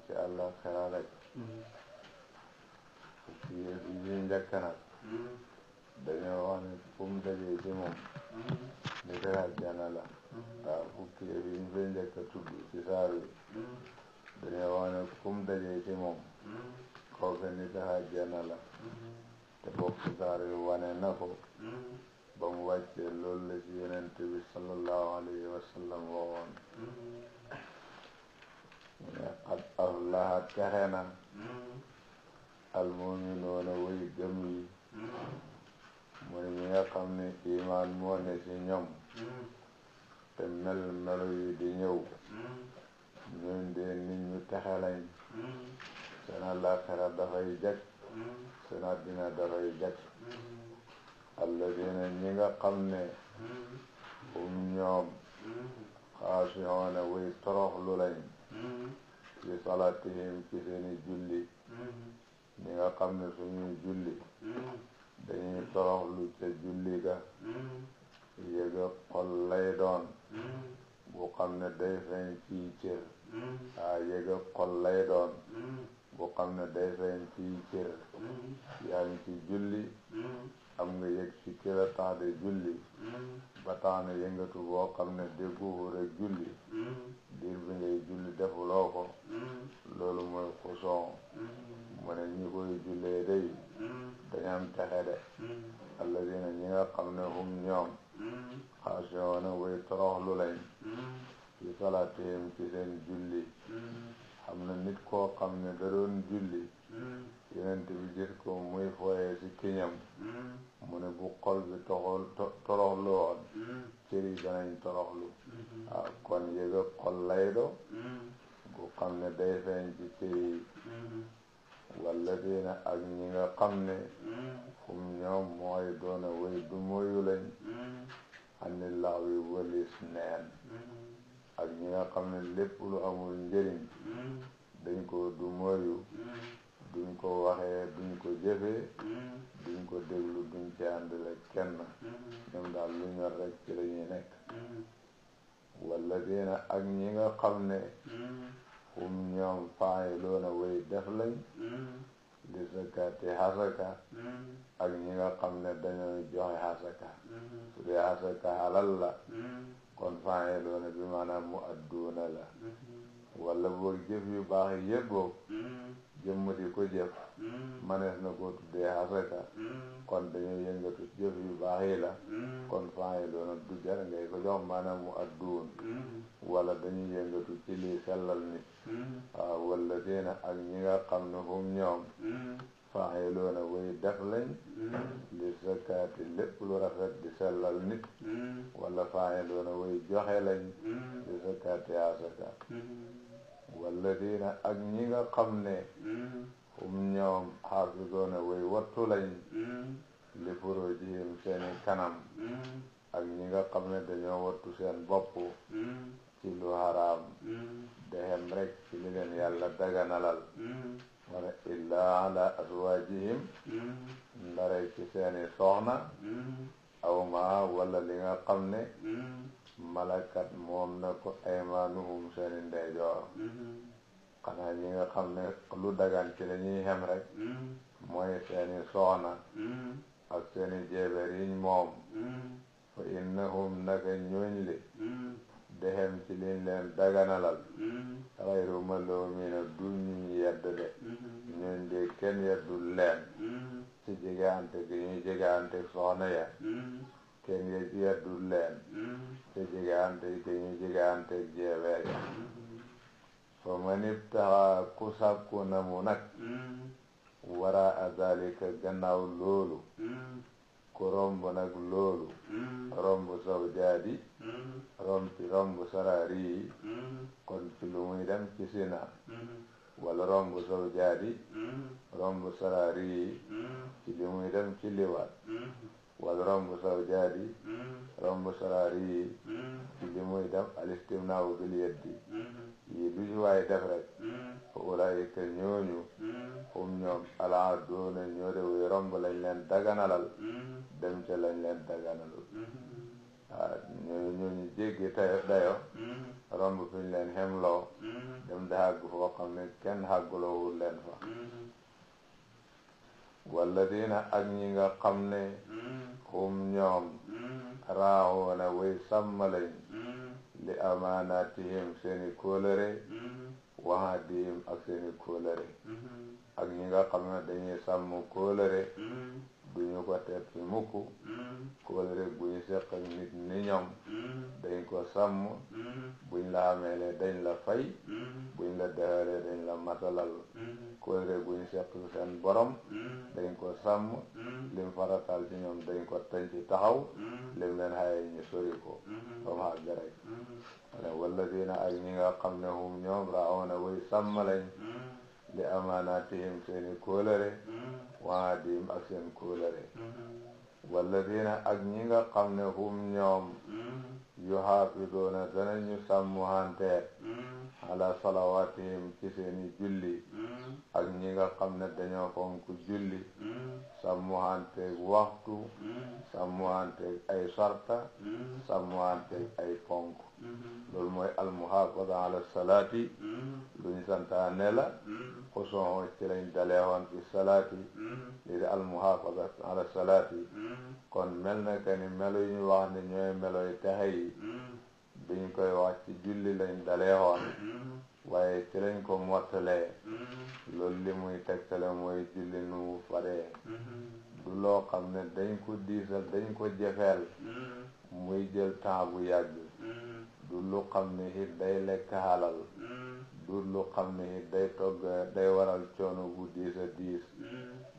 ci àllaxira rek fukki yëf yi njëkk nag dañoo wax ne fu mu dajee ci moom ni ko àjjana la waaw fukki yëf yi ñu fay njëkk a tudd ci saar wi dañoo wax ne fu mu dajee ci moom kooku ni ko àjjana la te bopp saar wi wane na ko ba mu wàccee loolu la ci yonent bi sallallahu alayhi wa sallam waxoon mu ne qad aflaha texe na almuminuuna way gëm yi mu ne ñi nga xam ne imaan moo ne ci ñoom te mel melo yi di ñëw ñooñ dee nit ñu texe lañ seen àllaaxira dafay jag seen àddina dafay jag alladina ñi nga xam ne hum ñoom xaashi'uuna way toroxlu lañ ci salaatihim ci seeni julli ñi nga xam ne suñuy julli dañuy toroxlu ca julli ga yëga xol lay doon bu xam ne day feeñ ci cër yëga xol lay doon bu xam ne day feeñ ci cër yaa ngi ci julli am nga yëg ci ki la tax de julli ba tax na yëngatu boo xam ne dégguwu rek julli diir bi ngay julli defuloo ko loolu mooy xuson mu ne ñi koy jullee day dañu am texe de alladina ñi nga xam ne hum ñoom xaashi'uuna way toroxlu lañ ci salaatihim ci seen julli xam na nit koo xam ne da doon julli yonent bi gis ko muy fooyee ci kiñam mu ne bu xol bi toroxlu woon cër yi danañ toroxlu kon yëga xol lay do bu xam ne day feeñ ci cër yi walladina ak ñi nga xam ne hum ñoom mooy doona way du moyu lañ anillahu wi walis neen ak ñi nga xam ne lépp lu amul njëriñ dañ ko du moyu duñ ko waxee duñ ko jëfee duñ ko déglu duñ ci àndale kenn ñoom daal lu ñor rek ci la ñuy nekk walladina ak ñi nga xam ne hum ñoom faa'iluuna way def lañ li zakaati hasaka ak ñi nga xam ne dañoo joxe hasaka su dee hasaka halal la kon faa'iluuna bi maanaam mu adduuna la wala boog jëf yu baax yi yëpp boog jëmm di ko jëf manees na koo tuddee hasaka kon dañuy yëngatu jëf yu baax yi la kon faa'iluuna du jar ngay ko jox maanaam mu adduun wala dañuy yëngatu ci lii sellal nit wala deena ak ñi nga xam ne hum ñoom faa'iluuna way def lañ li zakaati lépp lu rafet di sellal nit wala faa'iluuna way joxe lañ li zakaati hasaka wala deena ak ñi nga xam ne hum ñoom haafizuuna way wattu lañ li furuujihim seeni kanam ak ñi nga xam ne dañoo wattu seen bopp ci lu haraam dehem rek ci li leen yàlla daganalal wala illaa ala azwaajihim ndare ci seeni soxna aw ma wala li nga xam ne malakat moom na ko aymaanuhum seeni ndeyjoor xanaa ñi nga xam ne lu dagan ci lañuy xem rek mooy seeni soxna ak seeni jeeber yiñ moom fa innahum naka ñooñ li dehem ci liñ leen daganalal xayru maluumiina du ñu yedd de ñooñ de kenn yeddul leen ci jegeante gi ñuy jegeante soxna ya kenn yeddul leen ci jegeante gi ñuy jegeante jeebeer ya fa man ibtaxa ku sàkku na mu nag waraa zalika gannaaw loolu ku romb nag loolu romb zawjaadi romb saraari yi kon ci lu muy dem ci sina wala romb zawjaadi romb saraari yi ci lu muy dem ci liwaat wala romb zawjaadi romb saraari yi ci li muy dem alistimnaawu bil yeddi yi lu ci waay def rek fa ulaayika ñooñu hum ñoom alaaduuna ñoo de wuy romb lañ leen daganalal dem ca lañ leen daganalul ñooñu jéggi dayo romb fi ñu leen xemloo dem di àgg foo xam ne kenn àgguloowul leen fa. walladina ak ñi nga xam ne hum ñoom raawoona way sàmm lañ li amaanaatihim seeni kóolëre waadihim ak seeni kóolëre ak ñi nga xam ne dañuy sàmm kóolëre duñu ko teet fi mukk kóolëre bu ñu seq ak nit ni ñoom dañ ko sàmm buñ la ameele dañ la fay buñ la defalee dañ la matalal kóolëre bu ñu seq seen borom dañ ko sàmm lim faratal ci ñoom dañ ko tañ ci taxaw lim leen xaye ñu sori ko comme xàgg rek walladina ak ñi nga xam ne hum ñoom raawna way sàmm lañ li amaanaatihim seeni kóolëre waadihim ak seen kóolëre walladina ak ñi nga xam ne hum ñoom yuhaafiduuna danañu sàmmuhanteet ala salawaatihim ci seeni julli ak ñi nga xam ne dañoo fonk julli sàmmuhanteeg waxtu sàmmuhanteeg ay sarta sàmmuhanteeg ay fonk loolu mooy almuhaafada ala salaati luñ santaane la xuson ci lañ daleewoon fi salaati lii di almuhaafada ala salaati kon mel na que ni melo yu ñu wax ne ñooy melo yu texe yi biñ koy wax ci julli lañ daleewoon waaye ci lañ ko mottalee loolu li muy tegtale mooy julli nu mu faree du loo xam ne dañ ko diisal dañ ko jefeel muy jël temps bu yàgg du lu xam ne it day lekk xalal du lu xam ne it day togg day waral coono bu diis a diis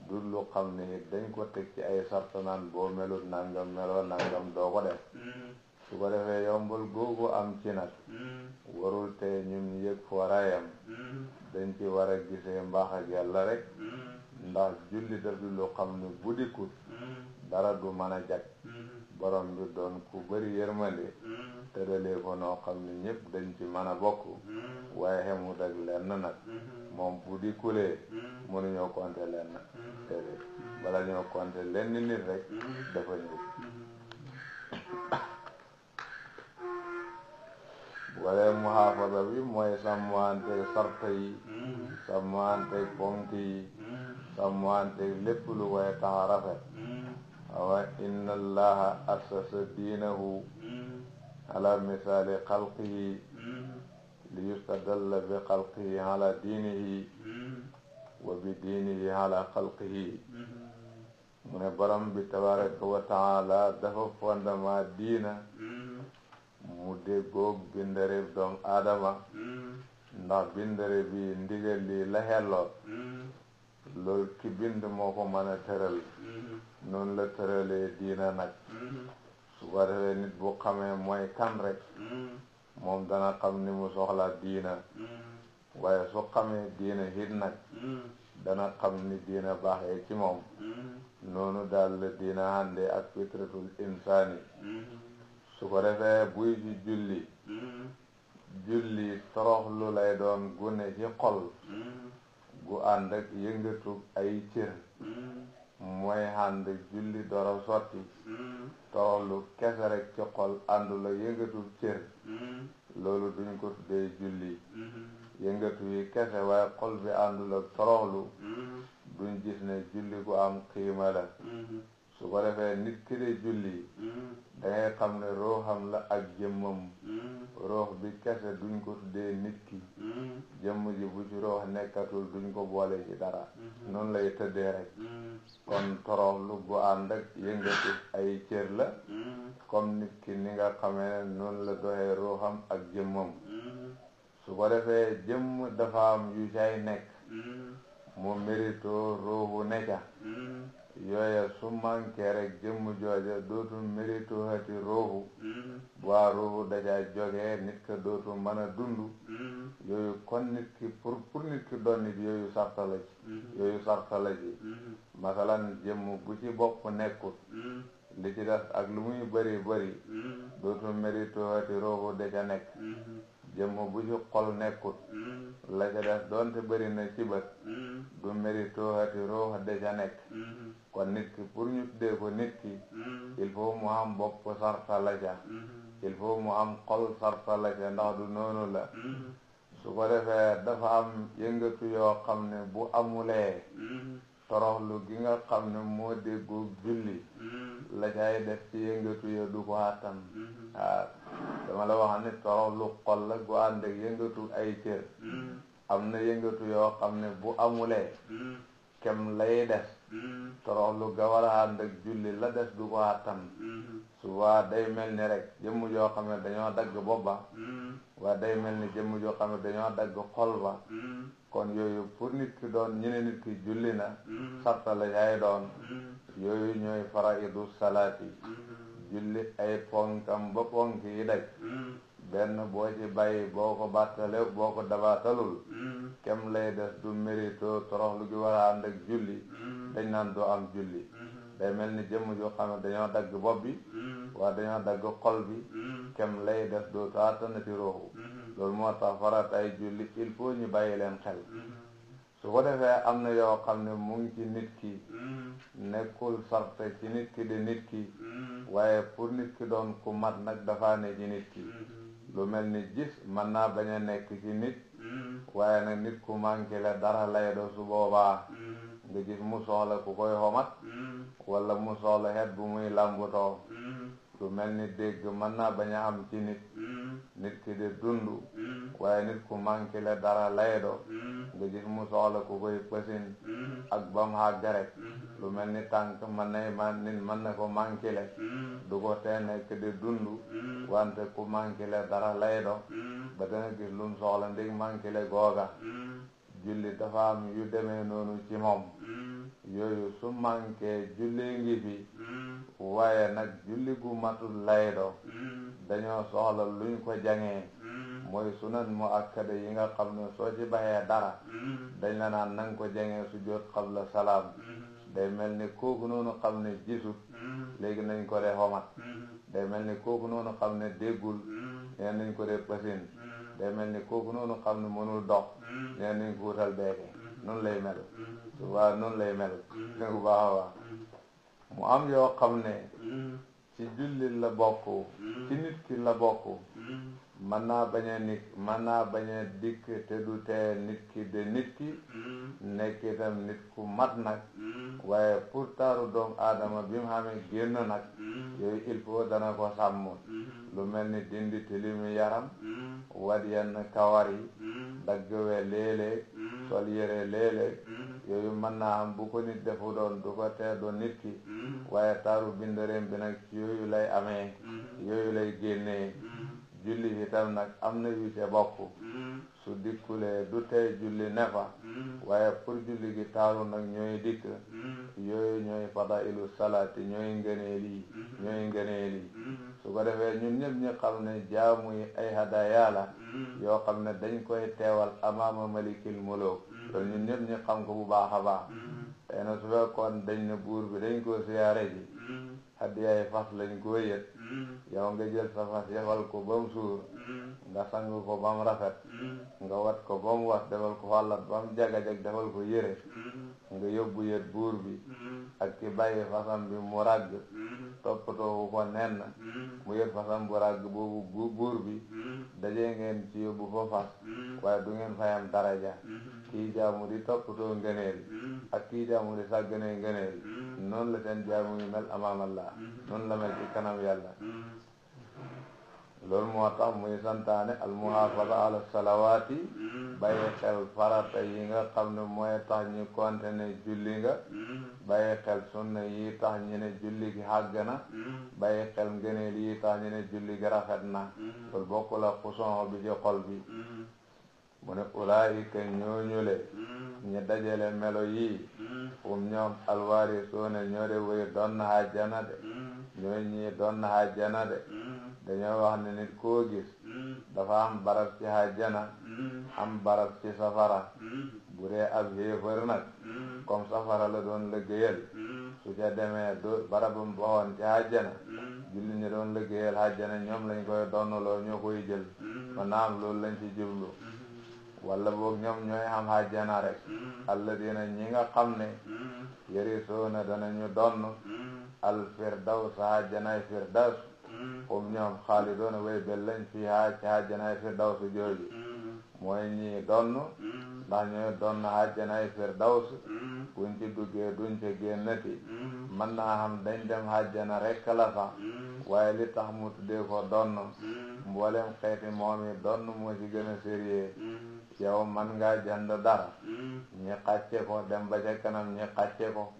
du lu xam ne it dañ ko teg ci ay sartanaan boo melut nangam meloo nangam doo ko def su ko defee yombal googu am ci nag warul te ñun yëg foorayam dañ ci war a gisee mbaax ak yàlla rek ndax julli daf lu xam ne bu dikkut dara du mën a jag borom bi doon ku bëri yërmande tëralee ko noo xam ne ñëpp dañ ci mën a bokk waaye xemut ak lenn nag moom bu dikkulee mënuñoo compter lenn déedéet bala ñoo compter lenn nit rek dafa ñëw wala muhaafada bi mooy sàmmante sarta yi sàmmante ponk yi sàmmante lépp lu koy tax a rafet awa inna allaha assasa diinahu ala misaali xalqihi li yustadalla bi xalqihi ala diinihi wa bi diinihi ala xalqihi mu ne borom bi tabaraka wa taala dafa fondement diina mu déggoog bindareeb doom aadama ndax bindare bi ndigal li la xelloo loolu ki bind moo ko mën a tëral noonu la tëralee diina nag su ko defee nit bu xamee mooy kan rek moom dana xam ni mu soxla diina waaye su xamee diina hit nag dana xam ni diina baaxee ci moom noonu daal la diina àndee ak fitratul insaani su ko defee buy ci julli toroxlu lay doon gune ci xol gu ànd ak yëngatu ay cër mooy ànd julli doro sotti toroxlu kese rek ci xol àndul ak yëngatu cër loolu duñ ko tuddee julli yëngatu yi kese waaye xol bi àndul ak toroxlu duñ gis ne julli gu am xiima la su ko defee nit ki de julli dangay xam ne rooxam la ak jëmmam roox bi kese duñ ko tuddee nit ki jëmm ji bu ci roox nekkatul duñ ko boole ci dara noonu lay tëddee rek kon toroxlu gu ànd ak yëngatu ay cër la comme nit ki ni nga xamee ne noonu la doxee rooxam ak jëmmam su ko defee jëmm dafa am yu cay nekk mu mérito rooxu nekka yooya su manqué rek jëmm jooja dootu mérito hati rooxu waa rooxu dajaa jógee nit ka dootu mën a dund yooyu kon nit ki pour nit ki doon nit yooyu sarta la ci masalan jëmm bu ci bopp nekkut li ci des ak lu muy bëri dootu mérito hati rooxu daja nekk jëmm bu ci xol nekkut la ca des doonte bëri na ci bët du mérito hati ruux de ca nekk kon nit ki pour ñu tuddee ko nit ki il faut mu am bopp sarta la ca il faut mu am xol sarta la ca ndax du noonu la su ko defee dafa am yëngatu yoo xam ne bu amulee toroxlu gi nga xam ne moo déggoog julli la cay def ci yëngatu yo du ko àttan waaw dama la wax ne toroxlu xol la gu ànd ak yëngatu ay cër am na yëngatu yoo xam ne bu amulee kem lay des toroxlu ga war a ànd ak julli la des du ko àttan suba day mel ni rek jëmm joo xam ne dañoo dagg bopp ba waa day mel ni jëmm joo xam ne dañoo dagg xol ba kon yooyu pour nit ki doon ñu ne nit ki julli na sarta la yaay doon yooyu ñooy faraidu salaati julli ay ponkam ba ponk yi daj benn boo ci bàyyi boo ko bàttale boo ko dabaatalul kem lay des du mérito toroxlu gi war a ànd ak julli dañ naan doo am julli day mel ni jëmm joo xam ne dañoo dagg bopp bi waa dañoo dagg xol bi kem lay des doo taatanati ruuxu loolu moo tax farataay julli il faut ñu bàyyi leen xel su ko defee am na yoo xam ne mu ngi ci nit ki nekkul sarte ci nit ki di nit ki waaye pour nit ki doon ku mat nag dafa ne ci nit ki lu mel ni gis mën naa bañ a nekk ci nit waaye nag nit ku manqué la dara lay do su boobaa nga gis mu soxla ku koy xomat wala mu soxla xet bu muy làmbutoo lu mel ni dégg mën naa bañ a am ci nit ki di dund waaye nit ku manqué la dara lay do nga gis mu soxla ku koy pësin ak bam xàgg rek lu mel ni tànk nit mën na ko manqué le du ko tee nekk di dund wante ku manqué le dara lay do ba danga gis lu mu soxla ndig manqué le googa julli dafa am yu demee noonu ci moom yooyu su manqué julli ngi fi waaye nag julli gu matul lay do dañoo soxla luñ ko jangee mooy sunan mu akkada yi nga xam ne soo ci baxee dara dañ la naan nanga ko jangee sujjóot qabla salaam day mel ni kooku noonu xam ne gisut léegi nañ ko dee xomat day mel ni kooku noonu xam ne déggul nee nañ ko dee pasin day mel ni kooku noonu xam ne mënul dox nee nañ ko wutal beeke noonu lay mel waaw noonu lay mel bu baax a baax mu am yoo xam ne ci julli la bokk ci nit ki la bokk mën naa bañ a dikk te du tee nit ki de nit ki nekk itam nit ku mat nag waaye pour taaru doomu aadama bi mu xamee génn nag yooyu il faut dana ko sàmm lu mel ni dindi tilimi yaram wat yenn kawar yi dagg we léeg-léeg sol yére léeg-léeg yooyu mën naa am bu ko nit defu doon du ko tee doon nit ki waaye taaru bindareem bi nag ci yooyu lay amee yooyu lay génnee julli itam nag am na yu ca bokk su dikkulee du tey julli ne fa waaye pour julli gi taaru nag ñooy dikk yooyu ñooy fadailu salaati ñooy ngëneel yi su ko defee ñun ñëpp ñu xam ne jaamu yi ay hadaya la yoo xam ne dañ koy teewal amaama malikil muluk loolu ñun ñëpp ñu xam ko bu baax a baax tey na su fekkoon dañ ne buur bi dañ koo siyaare ji hadiyaay fas lañ koo yët yow nga jël sa fas yefal ko ba mu suur nga sang ko ba mu rafet nga wat ko ba mu wat defal ko xollat ba mu jag-jag defal ko yére nga yóbbu yët buur bi ak ki bàyyi fasam bi mu ràgg toppatoo ko nen mu yët fasam bu ràgg boobu buur bi dajee ngeen ci yóbbu fa fas waaye du ngeen fayam daraja kii jaamu di toppatoo ngëneel ak kii jaamu di sàgganee ngëneel noonu la seen jaamu yi mel amaamallah noonu la mel ci kanam yàlla loolu moo tax muy santaane almuhafaza ala salawaati bàyyi xel farata yi nga xam ne mooy tax ñu konte ne julli nga bàyyi xel sunna yi tax ñu ne julli gi xàgg na bàyyi xel ngëneel yi tax ñu ne julli gi rafet na loolu bokk la xuson bi ci xol bi mu ne ulaayika ñooñule ñu dajale melo yi ñoom alwaarisuuna ñoo de wéy doon na àjjana de ñooy ñii doon na àjjana de dañoo wax ne nit koo gis dafa am barab ci àjjana am barab ci safara bu dee ab xéefar nag comme safara la doon liggéeyal su ca demee do barabam boxoon ci àjjana julli ñu doon liggéeyal àjjana ñoom lañ koy donnaloo ñoo koy jël ma naam loolu lañ ci jublu wala boog ñoom ñooy xam àjjana rek alladina ñi nga xam ne yarisoona danañu donn al firdaws àjjanaay firdaws hum ñoom xaalidoona way bel lañ fii ci àjjanaay firdaws jooju mooy ñii donn ndax ñooy donn àjjanaay firdaws buñ ci duggee duñ ca génnati mën naa xam dañ dem àjjana rek la sax waaye li tax mu tuddee ko donn mboolem xeeti moom yi donn moo ci gën a sérieux yow man ngaa jënd dara ñi xàcce ko dem ba ca kanam ñi xàcce ko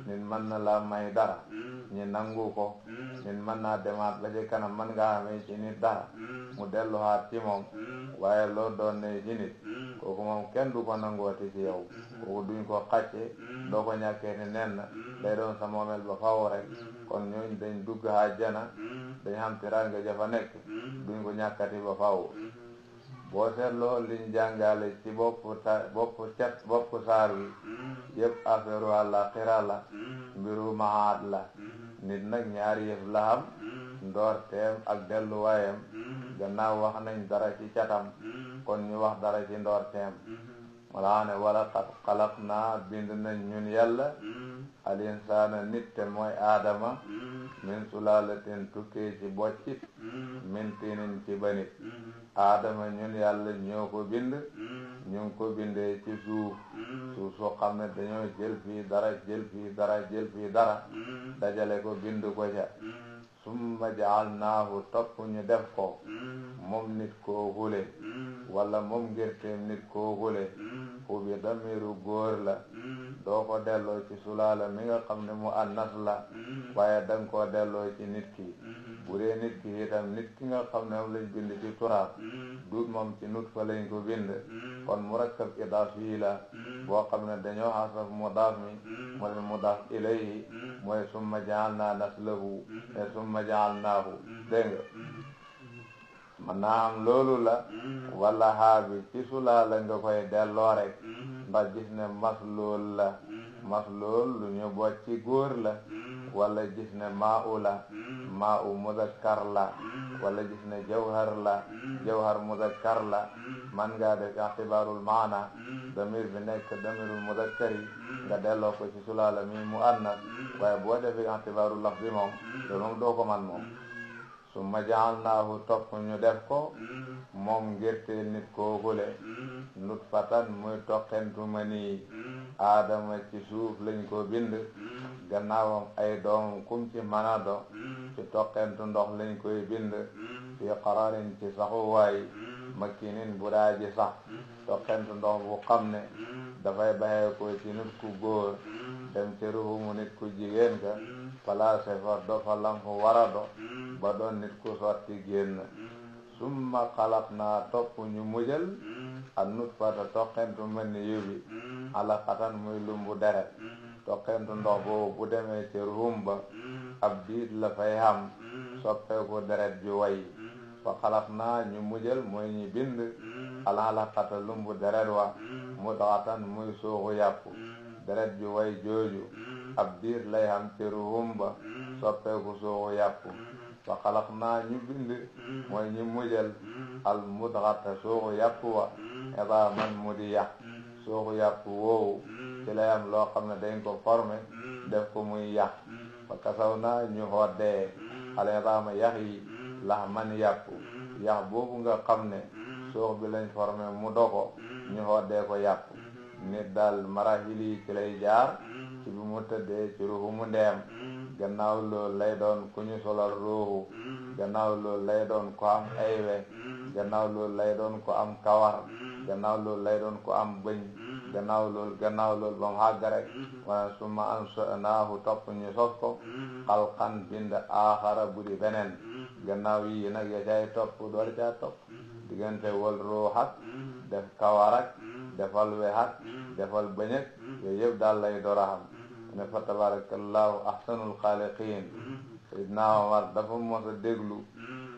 nit mën na la may dara ñi nangu ko nit mën naa demaat ba ca kanam mën ngaa amee ci nit dara mu delluwaat ci moom waaye loo doon ne ci nit kooku moom kenn du ko nangooti ci yow kooku duñ ko xàcce doo ko ñàkkee ni nen day doon sa moomeel ba faw rek kon ñooñ dañ dugg àjjana dañ xam tiraanga ja fa nekk duñ ko ñàkkati ba faw boo seetloo liñ jàngale ci bopp saar wi yëpp affaire àllaaxira la mbiru mahaat la nit nag ñaari yëf la xam ndoorteem ak delluwaayam gannaaw wax nañ dara ci catam kon ñu wax dara ci ndoorteem walaa ne wala qad xalaq naa bind nañ ñun yàlla al insaana nit te mooy aadama min sulaalatin tukkee ci boccit min tinin ci banit aadama ñun yàlla ñoo ko bind ñu ngi ko bindee ci suuf soo xam ne dañoo jël fii dara jël fii dara jël fii dara dajale ko bind ko ca summa jaalnaahu topp ñu def ko moom nit koo hule wala moom ngirteem nit koo hule fu bi damiru góor la doo ko delloo ci sulaala mi nga xam ne mu annas la waaye danga koo delloo ci nit ki bu dee nit ki itam nit ki nga xam ne moom lañ bind ci turaab duut moom ci nut fa lañ ko bind kon murakkab idaaf yi la boo xam ne dañoo xasaf mudaaf mi mooy mudaaf ilayhi mooy summa jaalnaa naslahu te summa jaalnaahu dégg nga mën naa am loolu la wala xaabi ci sulaala nga koy delloo rek ndax gis ne maslool la maslool lu ñu bocc ci góor la wala gis ne maa u la maa u muzakkar la wala gis ne jawhar la jawhar muzakkar la man ngaa def ixtibaarul maana damir bi nekk damirul muzakkari nga delloo ko ci sulaala mi mu annas waaye boo defee ixtibaarul lafzi moom loolu moom doo ko man moom summa jaalnaahu topp ñu def ko moom ngirte nit koo gule nutfatan muy toqentu mani aadama ci suuf lañ ko bind gannaawam ay doom kum ci manado ci toqentu ndox lañ koy bind fi qararin ci saxuwaay makinin bu daa ji sax toqentu ndox bu xam ne dafay baxee ko ci nit ku góor dem ci ruhumu nit ku jigéen ka placé fa do fa lam fu wara do ba doon nit ku sotti génn summa xalaq naa topp ñu mujjal ak nutfata toqentu mel ni yóbbi alaqatan muy lumbu deret toqentu ndox boobu bu demee ci ruhum ba ab diit la fay xam soppeeku deret ju way fa xalaq naa ñu mujjal mooy ñu bind alaqata lumbu deret wa mudghatan muy suuxu yàpp deret ju way jooju ab diir lay xam ci ruhum ba soppeeku suuxu yàpp fa xalaq naa ñu bind mooy ñu mujjal al mudghata suuxu yàpp wa idaaman mu di yàq suuxu yàpp woowu ci lay am loo xam ne dañ ko formé def ko muy yàq fa kasaw naa ñu xoddee al idaama yax yi lax man yàpp yax boobu nga xam ne suux bi lañ formé mu dogo ñu xoddee ko yàpp nit daal marahil yi ci lay jaar ci bi mu tëddee ci ruuxu mu ndeem gannaaw loolu lay doon ku ñu solal ruuxu gannaaw loolu lay doon ko am aywe gannaaw loolu lay doon ko am kawar gannaaw loolu lay doon ko am bëñ gannaaw loolu ba mu xàgg rek wala summa ansha'naahu topp ñu sos ko xalqan bind aaxara bu di beneen gannaaw yi nag ya cay topp door caa topp diggante wal ruuxat def kawarak defal wexat defal bëñëk yooyu yëpp daal lay door a xam ne fa tabarakallahu ahsanul xaaliqiin Seydina Omar dafa mos a déglu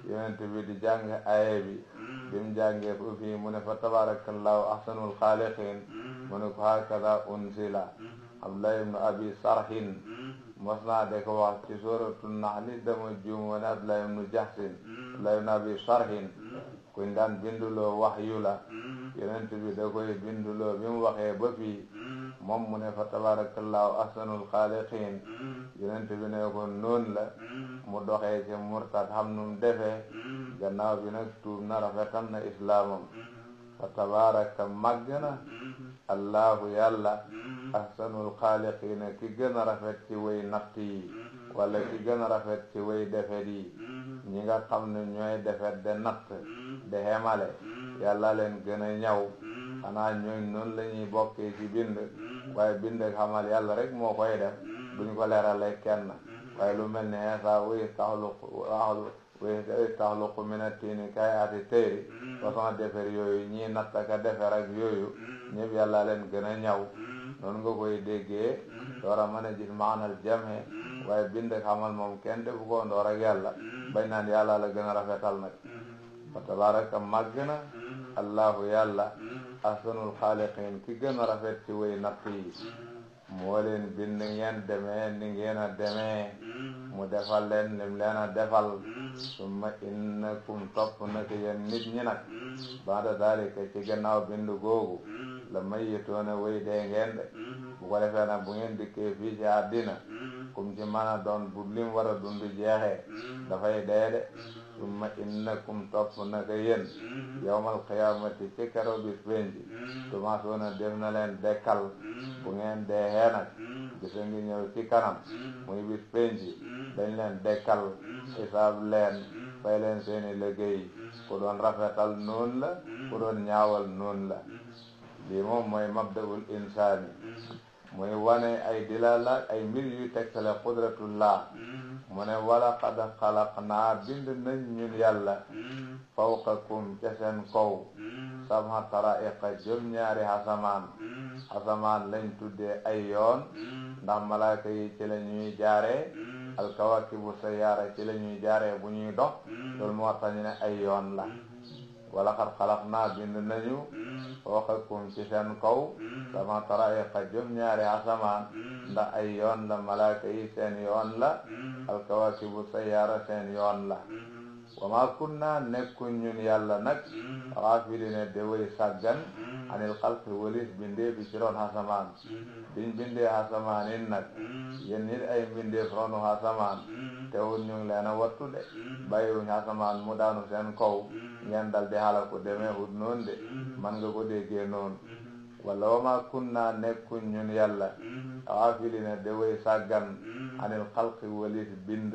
yonent bi di jàng aaya bi bim jàngee fu fii mu ne fa tabarakallahu ahsanul xaaliqin mu ne ko hakada unsila Abdullah ibnu abi sarhin mos naa de ko wax ci suratu naxli dama juum woon Abdullah ibnu jahsin Abdullah ibnu abi sarhin kuñ daan binduloo waxyu la yonent bi da koy binduloo bi mu waxee ba fii moom mu ne fa tabarakallahu ahsanul xaaliqin yonent bi ne ko noon la mu doxee ci murtad xam num defee gannaaw bi nag tuub na rafetal na islaamam fa tabaraka màgg na allahu yàlla ahsanul xaaliqina ki gën a rafet ci way natt yi wala ki gën a rafet ci way defet yi ñi nga xam ne ñooy defet de natt de xemale yàlla leen gën a ñaw xanaa ñooñ noonu la ñuy bokkee ci bind waaye bind ak xamal yàlla rek moo koy def duñ ko leerale kenn waaye lu mel ne Iisaa way taxluqu mina tiini kay ati téeri façon defer yooyu ñii natt ka defer ak yooyu ñëpp yàlla leen gën a ñaw noonu nga koy déggee door a mën a gis maanal jame waaye bind ak xamal moom kenn defu ko ndoor ak yàlla bañ naan yàlla la gën a rafetal nag fa tabaraka màgg na allahu yàlla ahsanul xaaliqin ki gën a rafet ci way natt yi moo leen bind ngeen demee ni ngeen a demee mu defal leen lim leen a defal summa innakum topp nag yéen nit ñi nag baada dalika ci gannaaw bind googu la mayyituuna way dee ngeen de bu ko defee nag bu ngeen dikkee fii ci àddina kum ci mën a doon bu lim war a dund jeexee dafay dee de summa innakum topp nag yéen yawmal qiyaamati ci kero bis penci tumaasuuna def na leen dekkal bu ngeen deexee nag gisa ngi ñëw ci kanam muy bis penci dañ leen dekkal xisaab leen fay leen seeni liggéey ku doon rafetal noonu la ku doon ñaawal noonu la lii moom mooy mabda'ul insaani muy wane ay dilala ay mbir yu tegtale qudratullah mu ne wala qad xalaqnaa bind nañ ñun yàlla fawqakum ca seen kaw sab'a taraa'iqa juróom-ñaari asamaan lañ tuddee ay yoon ndax malaaka yi ci la ñuy jaaree alkawakibu sayyaara ci la ñuy jaaree bu ñuy dox loolu moo tax ñu ne ay yoon la wala qad xalaqnaa bind nañu fawqakum ci seen kaw sab'a taraa'iqa juróom-ñaari asamaan ndax ay yoon la malaaka yi seen yoon la alkawakibu sayyaara seen yoon la wa ma kunna nekkuñ ñun yàlla nag xaafilina de way sàggan anil xalqi walis bindee fi ci ron asamaan biñ bindee asamaan in nag yéen nit ay bindee ronu asamaan teewul ñu ngi leen a wattu de bàyyiwuñ asamaan mu daanu seen kaw ngeen dal di xalaku demee hut noonu de man nga ko déggee noonu wala wa ma kunna nekkuñ ñun yàlla xaafilina de way sàggan anil xalqi walis bind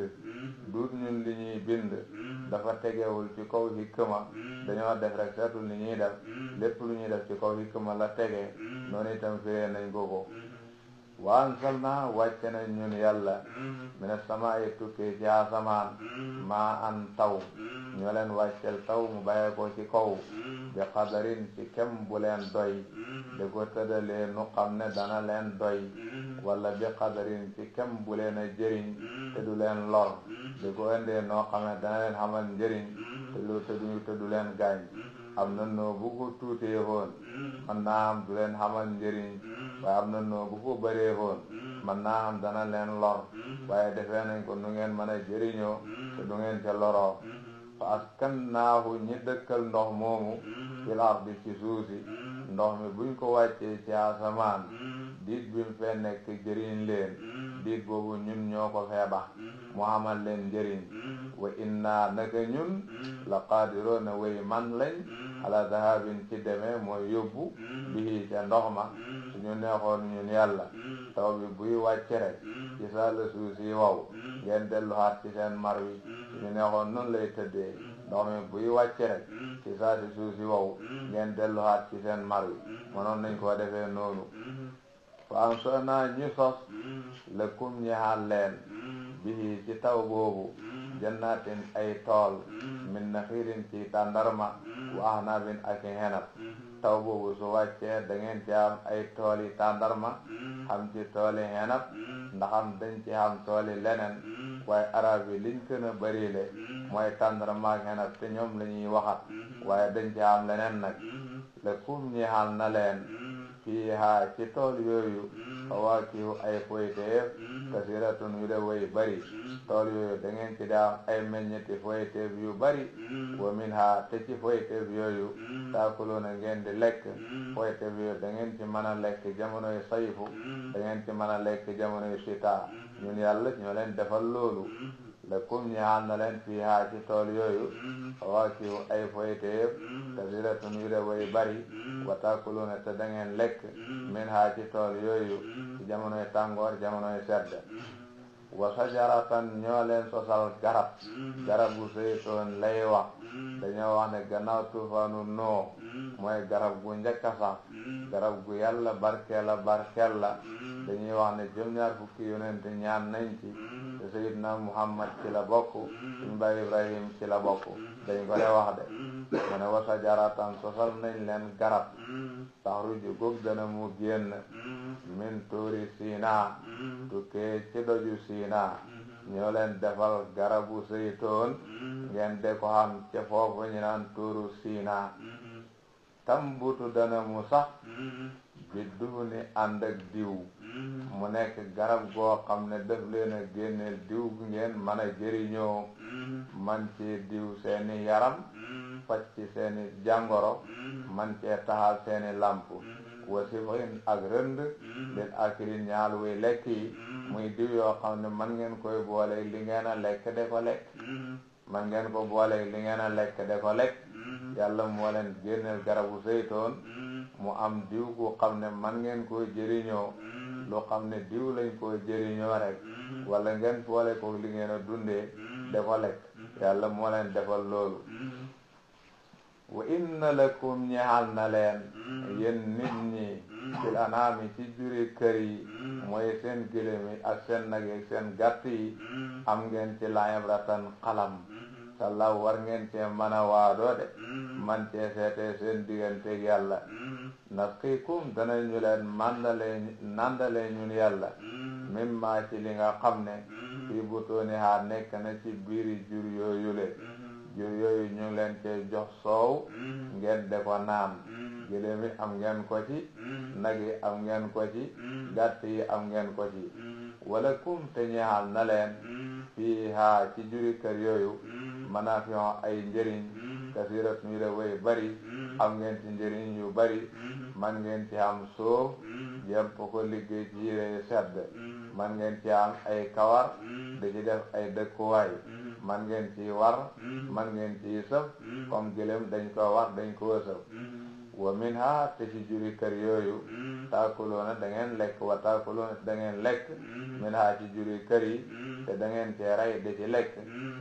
duut ñun li ñuy bind dafa tegewul ci kaw hikma dañoo def rek seetul ni ñuy def lépp lu ñuy def ci kaw hikma la tege noonu itam firee nañ ko wa anzalna wàcce nañ ñun yàlla mina samaa'i tukkee ci asamaan maa an taw ñoo leen wàccel taw mu bàyyee ko ci kaw bi qadarin ci kem bu leen doy da ko tëddalee nu xam ne dana leen doy wala bi qadarin ci kem bu leen a jëriñ te du leen lor da ko indee noo xam ne dana leen xamal njëriñ te du leen gaañ am na noo bu ko tuutee woon man naa am du leen xamal njëriñ waaye am na noo bu ko bëree woon man naa am dana leen lor waaye defee nañ ko nu ngeen mën a jëriñoo te du ngeen ca loroo fa askannaahu ñi dëkkal ndox moomu fil ardi ci suusi ndox mi buñ ko wàccee ci asamaan diit bi mu fee nekk jëriñ leen diit boobu ñun ñoo ko fee bax mu amal leen njëriñ wa inna naka ñun la qaadiroona way man lañ ala dahabin ci demee mooy yóbbu bii ca ndox ma suñu neexoon ñun yàlla taw bi buy wàcc rek ci saa la suuf si wow ngeen delluwaat ci seen mar wi suñu neexoon noonu lay tëddee ndox mi buy wàcc rek ci saa si suuf si wow ngeen delluwaat ci seen mar wi mënoon nañ koo defee noonu fa am so naa ñu sos lakum ñeexal leen bii ci taw boobu jannatin ay tool min naxiirin ci tàndarma wa ahnabin ak xenab taw boobu su wàccee da ngeen ci am ay tool yi tàndarma xam ci tooli xenab ndax am dañ ci am tooli leneen waaye arab yi liñ gën a bëri le mooy tàndarma ak xenab te ñoom la ñuy waxat waaye dañ ci am leneen nag lakum ñeexal na leen fiihaa ci tool yooyu fawaakihu ay foyteef kasiratun yu de way bari tool yooyu da ngeen ci daam ay meññeti foyteef yu bari wa minhaa te ci foyteef yooyu taakuluna ngeen di lekk foyteef yooyu da ngeen ci mën a lekk jamonoy sayfu da ngeen ci mën a lekk jamonoy sita ñun yàlla ñoo leen defal loolu lakum ñaal na leen fiihaa ci tool yooyu fawaakihu ay foyteef kasiratun yu de way bari wa taakuluna te da ngeen lekk minhaa ci tool yooyu ci jamonoy tàngoor jamonoy sedd wa sajaratan ñoo leen sosal garab gu saytoon lay wax dañoo wax ne gannaaw tuufaanu Nuux mooy garab gu njëkk a sax garab gu yàlla barkeel la dañuy wax ne juróom-ñaar fukki yonent ñaan nañ ci te Sayyidna Muhammad ci la bokk suñu baay Ibrahim ci la bokk dañ ko de wax de mu ne wa sajaratan sosal nañ leen garab taxruju góog dana mu génn min tuuri Sinaa tukkee ci doju Sinaa ñoo leen defal garabu saytoon ngeen de ko xam ca foofu ñu naan tuuru Sinaa tambutu dana mu sax bi duhuni ànd ak diw mu nekk garab goo xam ne def leen a génneel diw gi ngeen mën a jëriñoo man ci diw seeni yaram faj ci seeni jàngoro man cee taxal seeni lamp wasifin ak rënd leen akirin ñaal wuy lekk yi muy diw yoo xam ne man ngeen koy boole li ngeen a lekk de ko lekk man ngeen ko boole li ngeen a lekk de ko lekk yàlla moo leen génneel garabu saytoon mu am diw gu xam ne man ngeen koy jëriñoo lu xam ne diw lañ koy jëriñoo rek wala ngeen boole ko li ngeen a dundee de ko lekk yàlla moo leen defal loolu wa inna lakum ñeexal na leen yéen nit ñi fil anaami ci juri kër yi mooy seen gëléem yi ak seen nag yi ak seen gàtt yi am ngeen ci laibratan xalam salla war ngeen cee mën a waadoo de man cee seetee seen digganteeg yàlla nasqiikum danañu leen nandale ñun yàlla mimma ci li nga xam ne fii butuunihaa nekk na ci biiri jur yooyu le jur yooyu ñu ngi leen cee jox soow ngeen de ko naan gëléem yi am ngeen ko ci nag yi am ngeen ko ci gàtt yi am ngeen ko ci wala kum te ñeexal na leen fiihaa ci juri kër yooyu manaafi'u ay njëriñ kasiratun yu de way bari am ngeen ci njëriñ yu bari man ngeen ci am soof yemp ko liggéey ci yére sedd man ngeen ci am ay kawar da ci def ay dëkkuwaay man ngeen ci war man ngeen ci sëf comme gëlëm dañ ko war dañ ko sëf wa minha te ci juri kër yooyu taakuloona da ngeen lekk wa taakuloona da ngeen lekk minha ci juri kër yi te da ngeen cee rey da ci lekk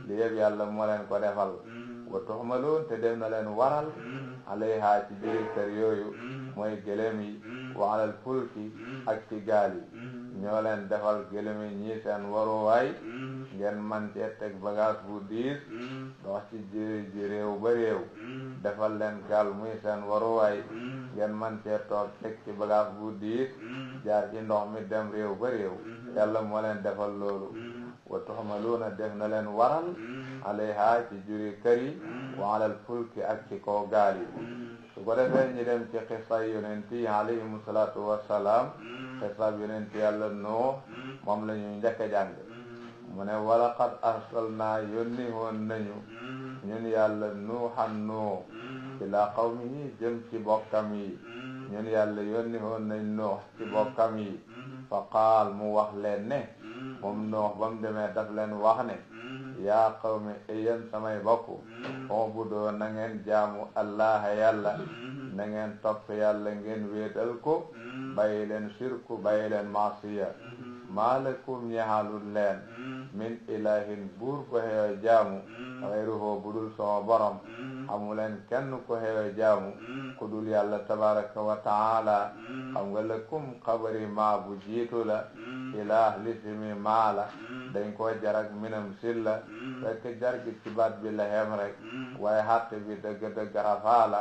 li yëpp yàlla moo leen ko defal wa tuxmaloon te def na leen waral alayha ci juri kër yooyu mooy gëlëm yi wa alal fulki ak ci gaal yi ñoo leen defal gëlëm yi ñii seen waruwaay ngeen man cee teg bagage bu diis dox ci ji réew ba réew defal leen gaal muy seen waruwaay ngeen man cee toog teg ci bagage bu diis jaar ci ndox mi dem réew ba réew yàlla moo leen defal loolu wa tuxmaluuna def na leen waral alayha ci juri kër yi wa alal fulki ak ci kaw gaal yi su ko defee ñu dem ci xisa yonent yi alayhimu salaatu wassalaam xisa yonent yàlla Nuux moom la ñu njëkk a jàng mu ne walaqad arsalnaa yónni woon nañu ñun yàlla Nuuhan Nuux ilaa qawmihi jëm ci bokkam yi ñun yàlla yónni woon nañ Nuux ci bokkam yi fa qaal mu wax leen ne moom Nuux ba mu demee daf leen wax ne yaa qawmi yéen samay bokk ubudoo na ngeen jaamu allah yàlla na ngeen topp yàlla ngeen wéetal ko bàyyi leen shirku bàyyi leen maasiya maa lakum ñeexalul leen min ilahin buur ko xewe jaamu xayruhu budul sama borom amu leen kenn ko xewe jaamu ku dul yàlla tabaraka wa taala xam nga lakum xabari maa bu jiitu la ilah lisimi maa la dañ ko jarak minam silla fekk jargi ci baat bi la xem rek waaye xatte bi dëgg-dëgg rafaa la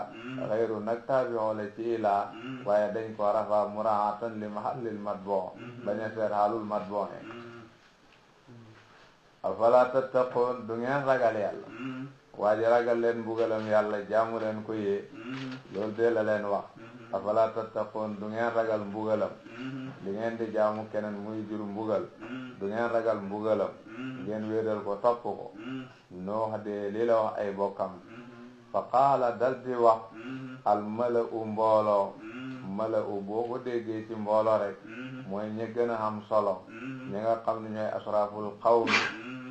xayru nag taabio la ci ilah waaye dañ ko rafaa muraatan li mahallil matbon bañ a seet xaalul matbon afala tattaqoon du ngeen ragal yàlla waa ji ragal leen mbugalam yàlla jaamu leen ko yee loolu de la leen wax afala tattaqoon du ngeen ragal mbugalam li ngeen di jaamu keneen muy jur mbugal du ngeen ragal mbugalam ngeen wéedal ko topp ko Nuux de lii la wax ay bokkam fa qaala dal di wax al mala'u mbooloo mala'u boo ko déggee ci mbooloo rek mooy ñi gën a am solo ñi nga xam ne ñooy asraful qawmi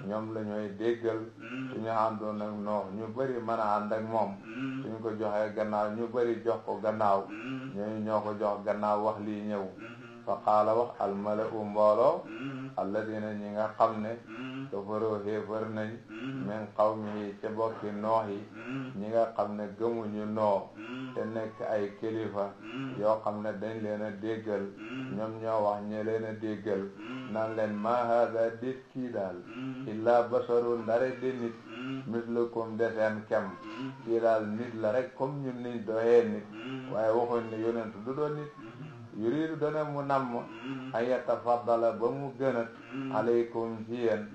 ñoom la ñooy déggal suñu àndoon ak Nuux ñu bëri mën a ànd ak moom suñ ko joxee gannaaw ñu bëri jox ko gannaaw ñooñu ñoo ko jox gannaaw wax lii ñëw fa qaala wax al mala'u mbooloo alladina ñi nga xam ne kafaroo xéefar nañ min qawmihi ca bokki Nuux yi ñi nga xam ne gëmuñu Nuux te nekk ay kilifa yoo xam ne dañ leen a déggal ñoom ñoo wax ñe leen a déggal naan leen ma haada dit kii daal illa basarun ndare di nit mislukum de seen kem kii daal nit la rek comme ñun niñ doxee nit waaye waxuñ ne yonent du doon nit yuridu dana mu namm ay yatafaddala ba mu gënat aleykum ci yéen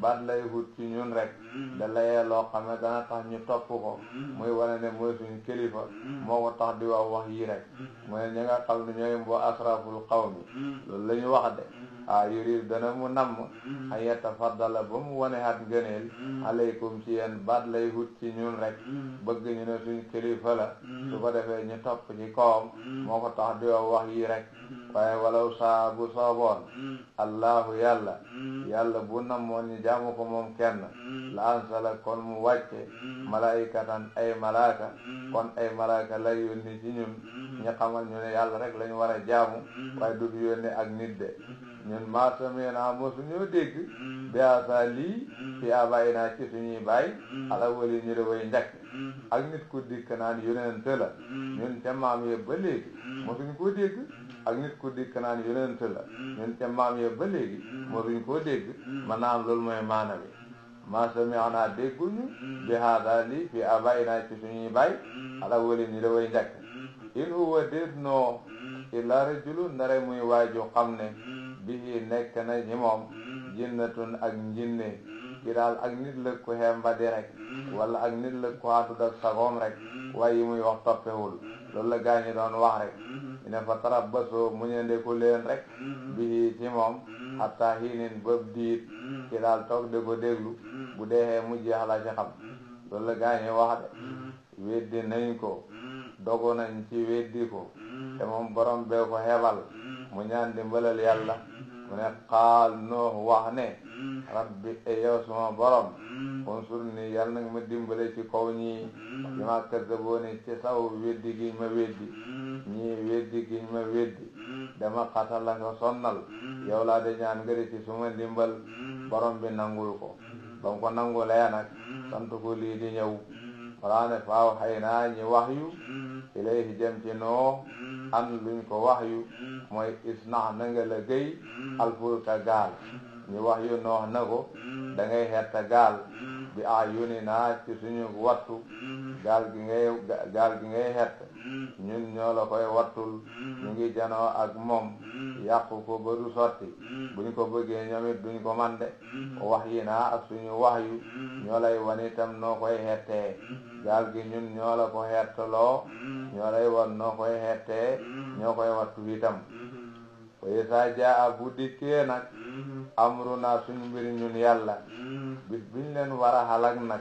baat lay hut ci ñun rek da layee loo xam ne dana tax ñu topp ko muy wane ne mooy suñu kilifa moo ko tax di wax yi rek mooy ñi nga xam ne ñooy mboo asraful qawmi loolu la ñu wax de yuridu dana mu namm ay yatafaddala ba mu wane hat ngëneel aleykum ci yéen baat lay hut ci ñun rek bëgg ñu ne suñu kilifa la su ko defee ñu topp ci kawam moo ko tax di wax yi rek waaye walaw saa bu sooboon allahu yàlla bu namoon ñu jaamu ko moom kenn la ansala kon mu wàcce malaikatan ay malaaka kon ay malaaka lay yónni ci ñun ñu xamal ñu ne yàlla rek lañu war a jaamu waaye du fi yónni ak nit de ñun maa sami'naa mosu ñoo dégg bi haazaa lii fi aabaa'inaa ci suñuy baay al-awwaliin ñu de way njëkk ak nit ku dikk naan yonent la ñun ca maam ye ba léegi mosuñ koo dégg ak nit ku dikk naan yonent la ñun ca maam ye ba léegi mosuñ koo dégg man naa am loolu mooy maana bi maa sami'naa dégguñu bi haazaa lii fi aabaa'inaa ci suñuy baay al-awwaliin ñu de way njëkk in huwa déet noo illaa rajulun ndare muy waaju xam ne bihi nekk na ci moom jinnatun ak njinne ki daal ak nit la ko xembadi rek wala ak nit la ko àndut ak sagoom rek waaye yi muy wax toppewul loolu la gaañi doon wax rek ine fa tarabbasu muñandeku leen rek bihi ci moom hatta hiinin bëb diit ki daal toog de ko déglu bu deexee mu jeex la ci xam loolu la gaañi wax de weddi nañ ko dogu nañ ci weddi ko te moom borom bee ko xebal mu ñaan dimbalal yàlla mu ne qaal Nuux wax ne rabbi yow suma borom unsur ni yàlla nag ma dimbale ci kaw ñii bi ma kazzabooni ci saw weddi giñ ma weddi ñii weddi giñ ma weddi dama xatal la nga sonnal yow laa de ñaan nga di ci suma dimbal borom bi nangul ko ba mu ko nangulee nag sant ko lii di ñëw walaane faaw xëy naa ñi wax yu ilayhi jëm ci Nuux an luñ ko wax yu mooy isna na nga la gëy alfulka gaal ñu wax yu Nuux na ko da ngay xetta gaal bi ayuninaa ci suñu wattu gaal gi ngay xett ñun ñoo la koy wattul ñu ngi janoo ak moom yàqu ko ba du sotti buñ ko bëggee ñoom it duñ ko man de wax yi naa ak suñu wax yu ñoo lay wan itam noo koy xettee gaal gi ñun ñoo la ko xettaloo ñoo lay wan noo koy xettee ñoo koy wattu itam waaye saa jaa bu dikkee nag amruna suñu mbir ñun yàlla bis biñ leen war a halak nag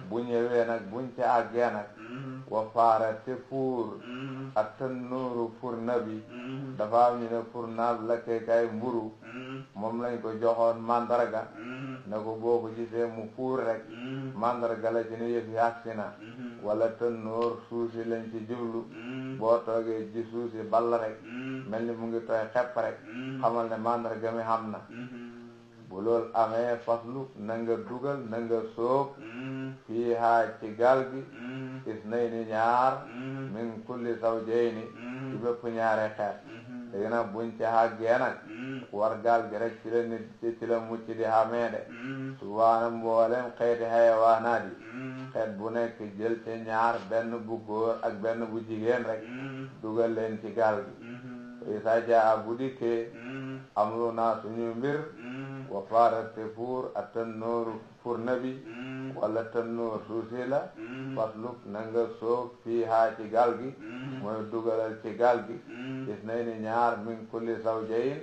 bu ñëwee nag buñ ca àggee nag wa faara te fuur ak tannuuru furna bi dafa am ñu ne furnaab lakkekaay mburu moom lañ ko joxoon mandarga na ko boo ko gisee mu fuur rek mandarga la ci ne yëf yi agsi na wala tannuur suusi lañ ci jublu boo toogee ji suusi ball rek mel ni mu ngi tooy xepp rek xamal ne mandarga mi xam na bu loolu amee faslu na nga dugal na nga sóob fii haa ci gaal gi isnayni ñaar min kulli zawjayni ci bépp ñaare xeet léegi nag buñ ci àggee nag war gaal gi rek ci la nit ci la mucc di xamee de subaana mboolem xeeti xayawaanaat yi xeet bu nekk jël ci ñaar benn bu góor ak benn bu jigéen rek dugal leen ci gaal gi isa jaa bu dikkee amrunaa suñu mbir wa faarat te fuur a tannooru furna bi wala tannoor suusi la fasluk na nga soob fii haa ci gaal gi mooy dugalal ci gaal gi gis nay ni ñaar min kulli zawjayn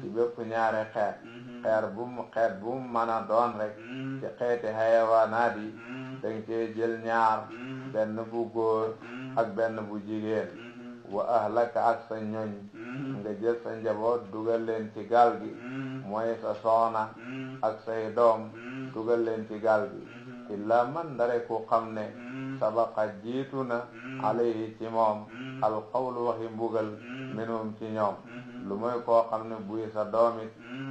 ci bépp ñaari xeet xeet bu mu mën a doon rek ci xeeti xayawaanaat yi danga cee jël ñaar benn bu góor ak benn bu jigéen wa ahlaka ak sa ñoñ nga jël sa njaboot dugal leen ci gaal gi mooy sa soxna ak say doom dugal leen ci gaal gi illa man ndare ku xam ne sabaqa jiitu na alayhi ci moom alqawlu waxi mbugal minhum ci ñoom lu mooy koo xam ne buy sa doomit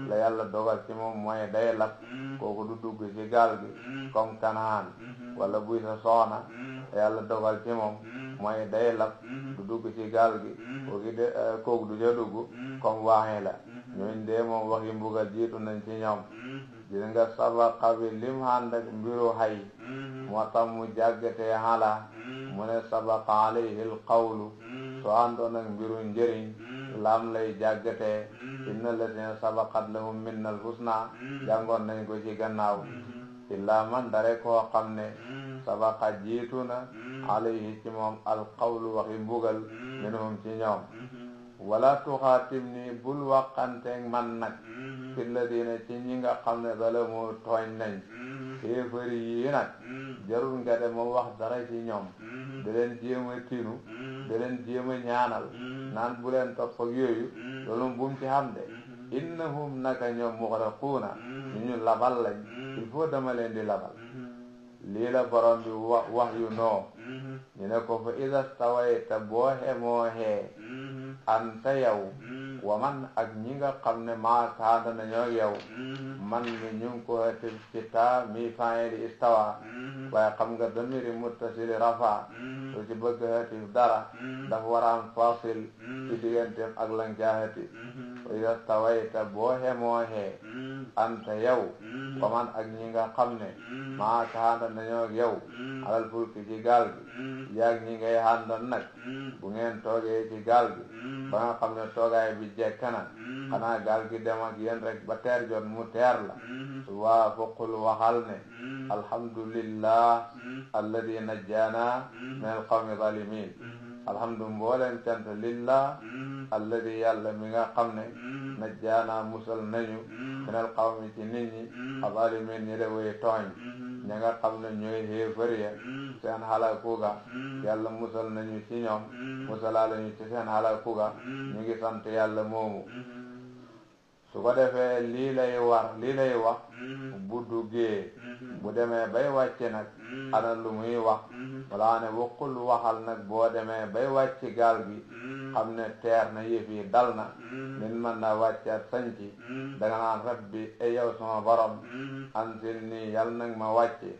la yàlla dogal ci moom mooy day lab kooku du dugg ci gaal gi comme Kanaan wala buy sa soxna la yàlla dogal ci moom mooy day lab du dugg ci gaal gi kooku du ca dugg comme waaxee la ñooñ dee moom waxi mbugal jiitu nañ ci ñoom gis nga sabaqa bi lim ànd ak mbiru xay moo tax mu jàggatee xala mu ne sabaqa alayhi al qawlu soo àndoon ak mbiru njëriñ lam lay jàggatee inna ladina sabaqat lahum minna al husna jàngoon nañ ko ci gannaaw illa man dare koo xam ne sabaqa jiitu na alayhi ci moom al qawlu waxi mbugal minhum ci ñoom wala tuxaatim ni bul waxanteeg man nag fi ladina ci ñi nga xam ne zalamu tooñ nañ kéefari yi nag jarul nga de ma wax dara ci ñoom da leen jéem a tinu da leen jéem a ñaanal naan bu leen topp ak yooyu loolu bu mu ci xam de innahum naka ñoom muxraquuna ñu labal lañ il faut dama leen di labal lii la borom bi wax yu noo ñu ne ko fa ida stawayta boo xemoo xee anta yow wa man ak ñi nga xam ne maakaanda nañoo yow man mi ñu ngi ko hatif ci taa mi fa'ili istawa waaye xam nga damiri muttasili rafa soo ci bëgg hatif dara dafa war a am fasil ci digganteem ak lan caa hatif fa ida stawayta boo xemoo xee anta yow wa man ak ñi nga xam ne maakaanda nañoo yow alal fulki ci gaal gi yaag ñi ngay àndal nag bu ngeen toogee ci gaal gi ba nga xam ne toogaay bi jekk na xanaa gaal gi dem ak yéen rek ba teer jot mu teer la su waa foqul waxal ne alhamdulillah alladi najjana min alqawmi zalimin alhamdu mbooleen cant lillah alladi yàlla mi nga xam ne najjana musal nañu min alqawmi ci nit ñi azalimin ñi de way tooñ ña nga xam ne ñooy xéefar ya seen halakuga yàlla musal nañu ci ñoom musalaale ñu ci seen halakuga ñu ngi sant yàlla moomu su ko defee lii lay wax bu duggee bu demee bay wàcce nag ana lu muy wax wala ne waqul waxal nag boo demee bay wàcc gaal gi xam ne teer na yëf yi dal na min mën na wàccaat sañci danga naan rabbi e yow sama borom ansil nii yal nag ma wàcce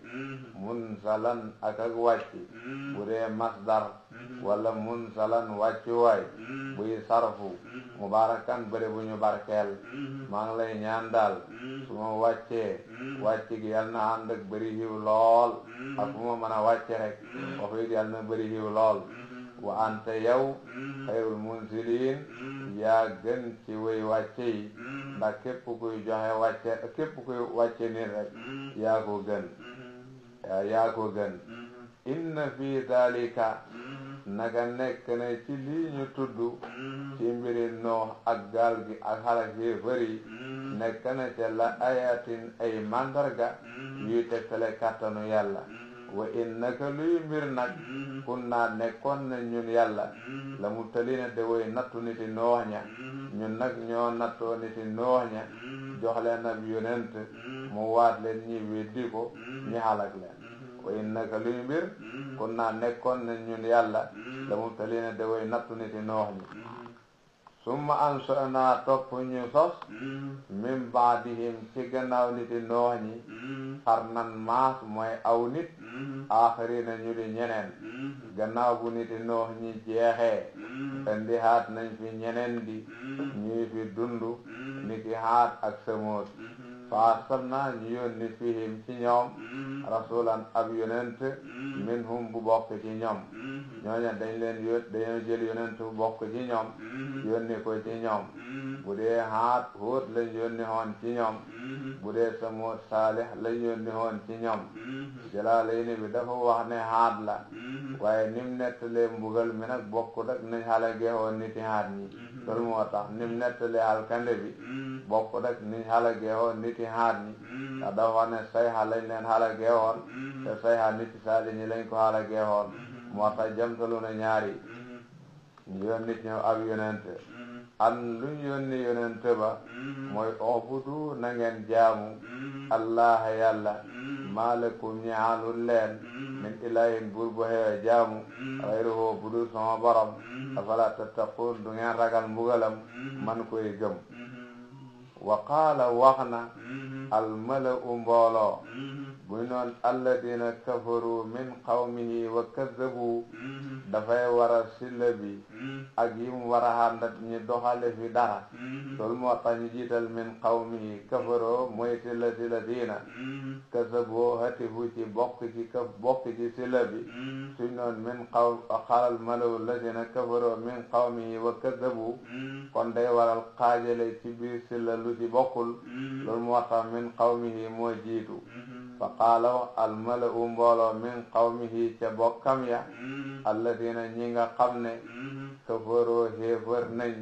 munsalan ak wàcci bu dee masdar wala munsalan wàccuwaay buy sarfu mubarakan bëri bu ñu barkeel maa ngi lay ñaan daal su ma wàccee wàcc gi yal na ànd ak bëri yiw lool ak fu ma mën a wàcce rek wax it yal na bëri yiw lool wa anta yow xayrul munzilin yaa gën ci way wàcce yi ndax képp kuy joxe wàcce képp kuy wàcce nit rek yaa ko gën inna fi dalika naka nekk na ci lii ñu tudd ci mbiri Noox ak gaal gi ak xalak yéefar yi nekk na ca la ayatin ay mandarga yuy tegtale kàttanu yàlla wa innaka luy mbir nag kun naa nekkoon na ñun yàlla la mu talina de way nattu niti Noox ña ñun nag ñoo nattoo niti Noox ña jox leen ab yonent mu waat leen ñi weddi ko ñi xalak leen wa innaka luy mbir kun naa nekkoon na ñun yàlla la mu talina de way nattu niti Noox ñi summa ansa'naa topp ñu sos min baadihim ci gannaaw niti Noox ñi qarnan maas mooy aw nit aaxarina ñu di ñeneen gannaaw bu niti Noox ñi jeexee indi haat nañ fi ñeneen di ñuy fi dundu niki Haad ak Samuud fa arsalnaa ñu yónni fihim ci ñoom rasulan ab yonent minhum bu bokk ci ñoom ñooña dañoo jël yonent bu bokk ci ñoom yónni ko ci ñoom bu dee Haad Huud lañ yónni woon ci ñoom bu dee Samuud Saalih lañ yónni woon ci ñoom Jalaalayni bi dafa wax ne Haad la waaye nim nettalee mbugal mi nag bokkut ak nañ halagee woon niti Haad ñi loolu moo tax nim nettalee alkande bi bokkut ak niñ halagee woon niti Haad ñi ndax dafa wax ne sayha lañ leen halagee woon te sayha niti Saalih ñi lañ ko halagee woon moo tax jamtalu na ñaari ñu yónni ci ñoom ab yonent an luñ yónni yonent ba mooy ubudu na ngeen jaamu allah yàlla maalakum ñaalul leen min ilahin buur bu xewe jaamu xayruhu budul sama borom afala tattaqun du ngeen ragal mbugalam man koy gëm wa qaala wax na almalau mbooloo buy noon alladina kafaru min qawmihi wa kazzabu dafay wara silla bi ak yim war a àndat ñi doxale fi dara loolu moo tax ñu jiital min qawmihi kafaroo mooy silla diina kazzabu hatifu ci bokk ci silla bi suñ noon min xaalal malau alladina kafaroo min qawmihi wa kazzabu kon day waral xaajale ci biir silla lu ci bokkul loolu moo tax min qawmihi moo jiitu fa qaala almalau mbooloo min qawmihi ca bokkam ya alladina ñi nga xam ne kafaroo xéefar nañ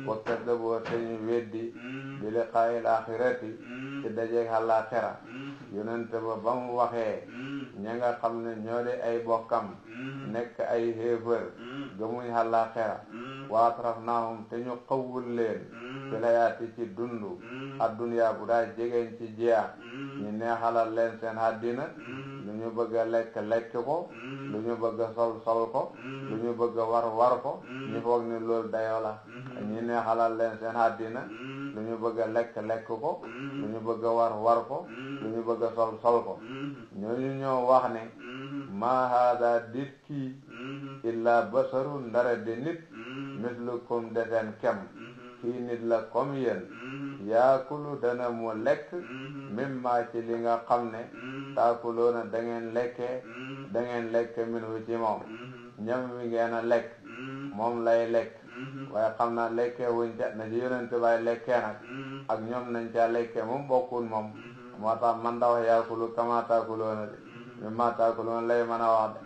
wa kadaboo te ñu weddi bi liqaa'il axirati ci dajeeg àllaaxira yonente ba mu waxee ña nga xam ne ñoo di ay bokkam nekk ay xéefar gëmuñ àllaaxira wa atrafnaahum te ñu xawwul leen fil hayaati ci dundu adduniyaa bu daa jegeñ ci jeex ñu neexalal leen seen àddina lu ñu bëgg a lekk ko lu ñu bëgg a sol ko lu ñu bëgg a war ko ñu foog ni loolu dayoo la ñu neexalal leen seen àddina lu ñu bëgg a lekk ko lu ñu bëgg a war ko lu ñu bëgg a sol ko ñooñu ñoo wax ne maa haada dit kii illa basarun ndara de nit mislukum de seen kem kii nit la comme yéen yaakulu dana mu lekk mimma ci li nga xam ne taakuloona da ngeen lekke min hu ci moom ñam wi ngeen a lekk moom lay lekk waaye xam naa lekkee wuñ ca na ci yonente baay lekkee nag ak ñoom nañ ca lekkee moom bokkul moom moo tax man da wax yaakulu kama taakuloona de mimma taakuloona lay mën a wax de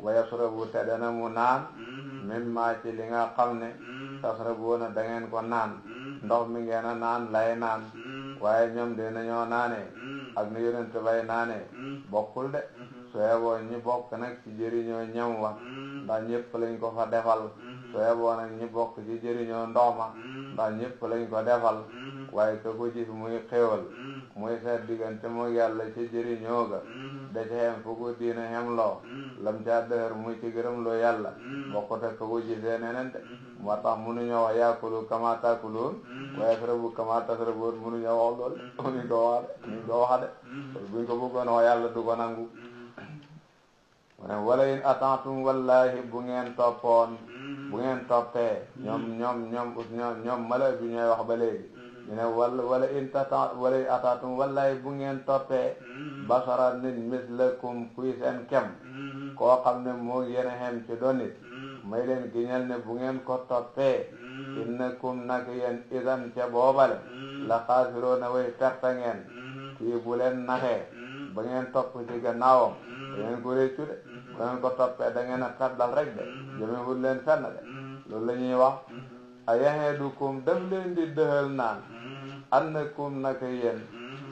wa yasrabu te dana mu naan mimma ci li nga xam ne tasrabuuna da ngeen ko naan ndox mi ngeen a naan lay naan waaye ñoom de nañoo naanee ak ni yonente bay naanee bokkul de su yeboo ñi bokk nag ci jëriñoo ñam wa ndax ñëpp lañ ko fa defal su yeboo nag ñi bokk ci jëriñoo ndox ma ndax ñëpp lañ ko defal waaye ka ko gis muy xéwal muy seet diggante moo yàlla ci jëriñoo ga da ca xem fu ko diina xem loo lam ca dëhër muy ci gërëm loo yàlla bokkut ak ka ko gisee neneen de moo tax mënuñoo wax yaakulu kama taakuluun waaye yasrabu kama tasrabuun mënuñoo wax loolu mënuñ ko wax de buñ ko bëggoon wax yàlla du ko nangu wala in ata'tum wallahi bu ngeen toppee ñoom mala bi ñooy wax ba léegi ñu ne wala in ata'tum wallahi bu ngeen toppee basara nit mislakum kuy seen kem koo xam ne moo yéen a xem ci doon nit may leen giñal ne bu ngeen ko toppee innakum nak yéen idan ca boobale la xaasiroona way perte ngeen kii bu leen naxee ba ngeen topp ci gannaawam da ngeen ko réccu de bu ngeen ko toppee da ngeen a taddal rek de jëmewul leen fenn de loolu la ñuy wax a yaheedukum daf leen di dëhal naan annakum naka yéen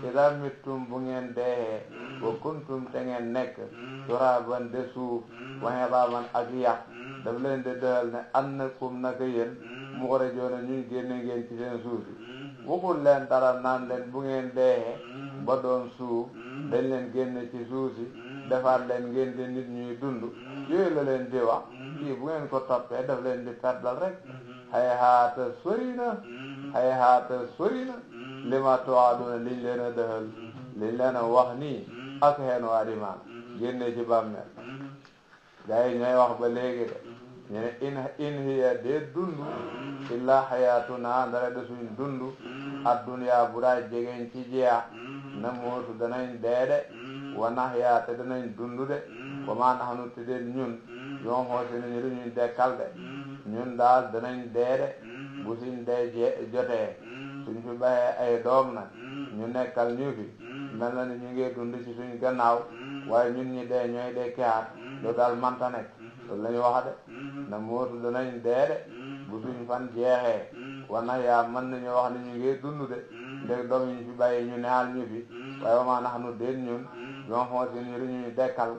ida mittum bu ngeen deexee wa kuntum te ngeen nekk turaban de suuf wa hidaman ak yàq daf leen di dëhal ne annakum naka yéen muxrajoona ñuy génne ngeen ci seen suuf si waxul leen dara naan leen bu ngeen deexee ba doon suuf dañ leen génne ci suuf si defaat leen ngeen di nit ñuy dund yooyu la leen di wax kii bu ngeen ko toppee daf leen di perdal rek hayhaata sori na li ma tuwaaduna liñ leen a dëxal liñ leen a wax nii ak xeen waa di maan génne ci bàmmeel gars yi ñooy wax ba léegi de ñu ne in hiya dee dund illa xayaatuna ndara de suñ dund adduniya bu daa jegeñ ci jeex na mootu danañ deede wa naxyaa te danañ dund de wa maa naxnu te den ñun yoom xoosi nañu lu ñuy dekkal de ñun daal danañ deede bu suñ dee jotee suñ fi baxee ay doom nag ñu nekkal ñu fi mel na ni ñu ngi dund ci suñ gannaaw waaye ñun ñi dee ñooy dekkiwaat loolu daal manta nekk loolu la ñu wax de na mootu danañ deede bu suñ fan jeexee wana yaa mën nañu wax ni ñu ngi dund de ndeg doom yi ñu fi bàyyi ñu neexal ñu fi waaye wamaa nax nu déen ñun ñoo xool si ñu ñuy dekkal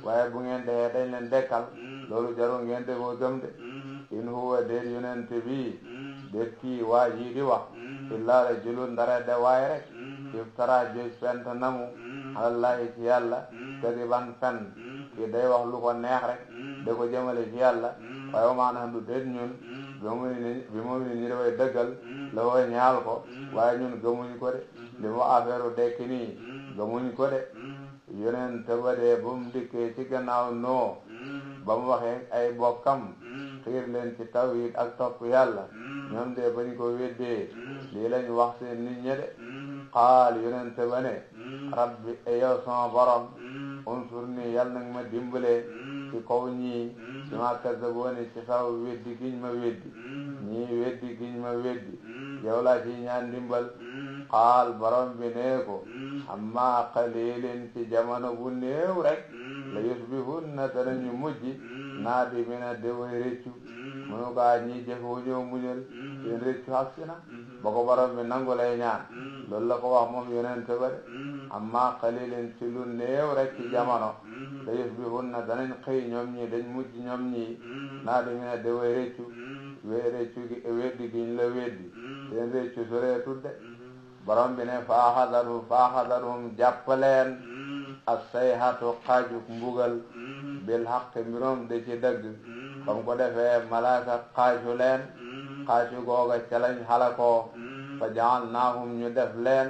waaye bu ngeen dee dañ leen dekkal loolu jarul ngeen defoo gëm de in huwa déet yonent bi déet kii waa jii di wax illaa rajulun ndara de waay rek iftara joj fent namu alallahi ci yàlla kadiban fen kii day wax lu ko neex rek da ko jëmale ci yàlla waaye wamaa nax nu déet ñun bi mu ni ñi dafay dëggal la woo ñaal ko waaye ñun gëmuñ ko de li mu affaire u dekki nii gëmuñ ko de yonent ba dee ba mu dikkee ci gannaaw noo ba mu waxee ay bokkam xiir leen ci tawhid ak topp yàlla ñoom de bañ ko weddee lii lañ wax seen nit ñe de xaal yonent ba ne rabbi yow sama borom unsur ni yàlla nag ma dimbalee ci kaw ñii ci ma kazzabooni ci saw weddi giñ ma weddi ñii weddi giñ ma weddi yow laa ci ñaan dimbal xaal borom bi nee ko amma qalilin ci jamono bu néew rek la yusbihunna danañu mujj naadimina de way réccu mënu kaa ñi jëfoo ñëw muñal seen réccu agsi na ba ko borom bi nangu lay ñaan loolu la ko wax moom yonent ba de amma qalilin ci lu néew rek ci jamono la yusbihunna danañ xëy ñoom ñi dañ mujj ñoom ñi naadimina de way réccu weddi giñ la weddi seen réccu soree tudde borom bi ne faaxadaruhum jàppaleen as-sayhatu xaajuk mbugal bil haqq mbirom de ci dëgg comme ko defee malaaka xaaju leen xaaju googa ca lañ halakoo fa ja'alnaahum ñu def leen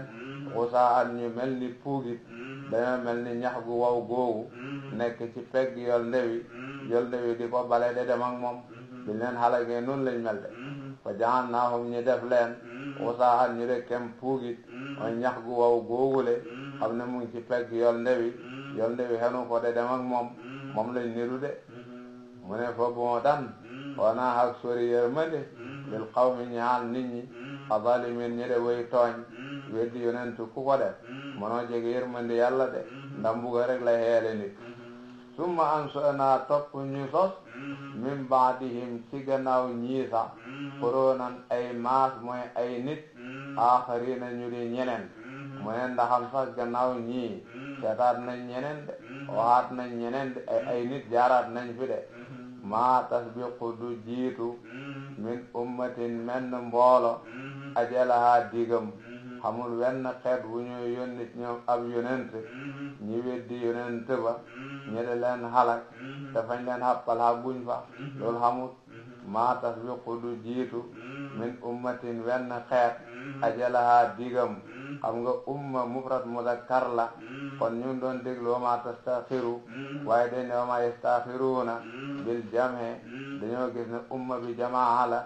xusaan ñu mel ni puugit dañoo mel ni ñax gu waw googu nekk ci pegg yol ndewi di ko bale de dem ak moom biñ leen halakee noonu lañ mel de fa ja'alnaahum ñu def leen xusaan ñu de kem puugit mooy ñax gu waw googule xam ne mu ngi ci pegg yol ndewi xenu ko de dem ak moom lañ niru de mu ne fa bon dan wana ak sori yërmande lil qawmi ñaal nit ñi azalimin ñi de way tooñ weddi yonentu ku ko def mënoo jege yërmande yàlla de ndax mbuga rek la xeele nit summa ansana topp ñu sos min baadihim ci gannaaw ñii sax quroonan ay maas mooy ay nit aaxarina ñu di ñeneen mu ne ndaxam sax gannaaw ñii seetaat nañ ñeneen de waxaat nañ ñeneen de ay nit jaaraat nañ fi de maa tasbiqu du jiitu min ummatin menn mboolo ajalaha digam xamul wenn xeet wu ñu yónni ñoom ab yonent ñi weddi yonent ba ñi de leen halak te fañ leen xappal xagguñ fa loolu xamul maa tasbiqu du jiitu min ummatin wenn xeet ajalaha digam xam nga umma mufrad muzakkar la kon ñu doon déglu wa ma tastaxiru waaye dañ ne wa ma yastaxiruuna bil jamhe dañoo gis ne umma bi jamaa la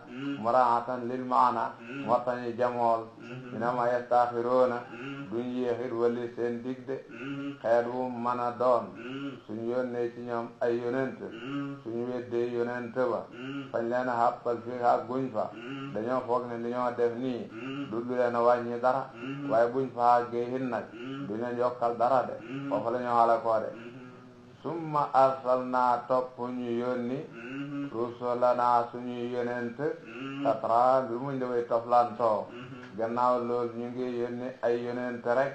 muraatan lil maana moo tax ñu jamool ñu ne wa ma yastaxiruuna duñ yéexit wali seen digde xeet wu mën a doon suñu yónnee ci ñoom ay yonent suñu weddee yonent ba fañ leen a xàppal fi xàgguñ fa dañoo foog ne li ñoo def nii du leen a wàññi dara waaye buñ fa àggee hin nag du leen yokkal dara de foofu la ñu halakoo de summa arsalnaa topp ñu yónni rusulanaa suñuy yonent tatra bi muñ daway toflantoo gannaaw loolu ñu ngi yónni ay yonent rek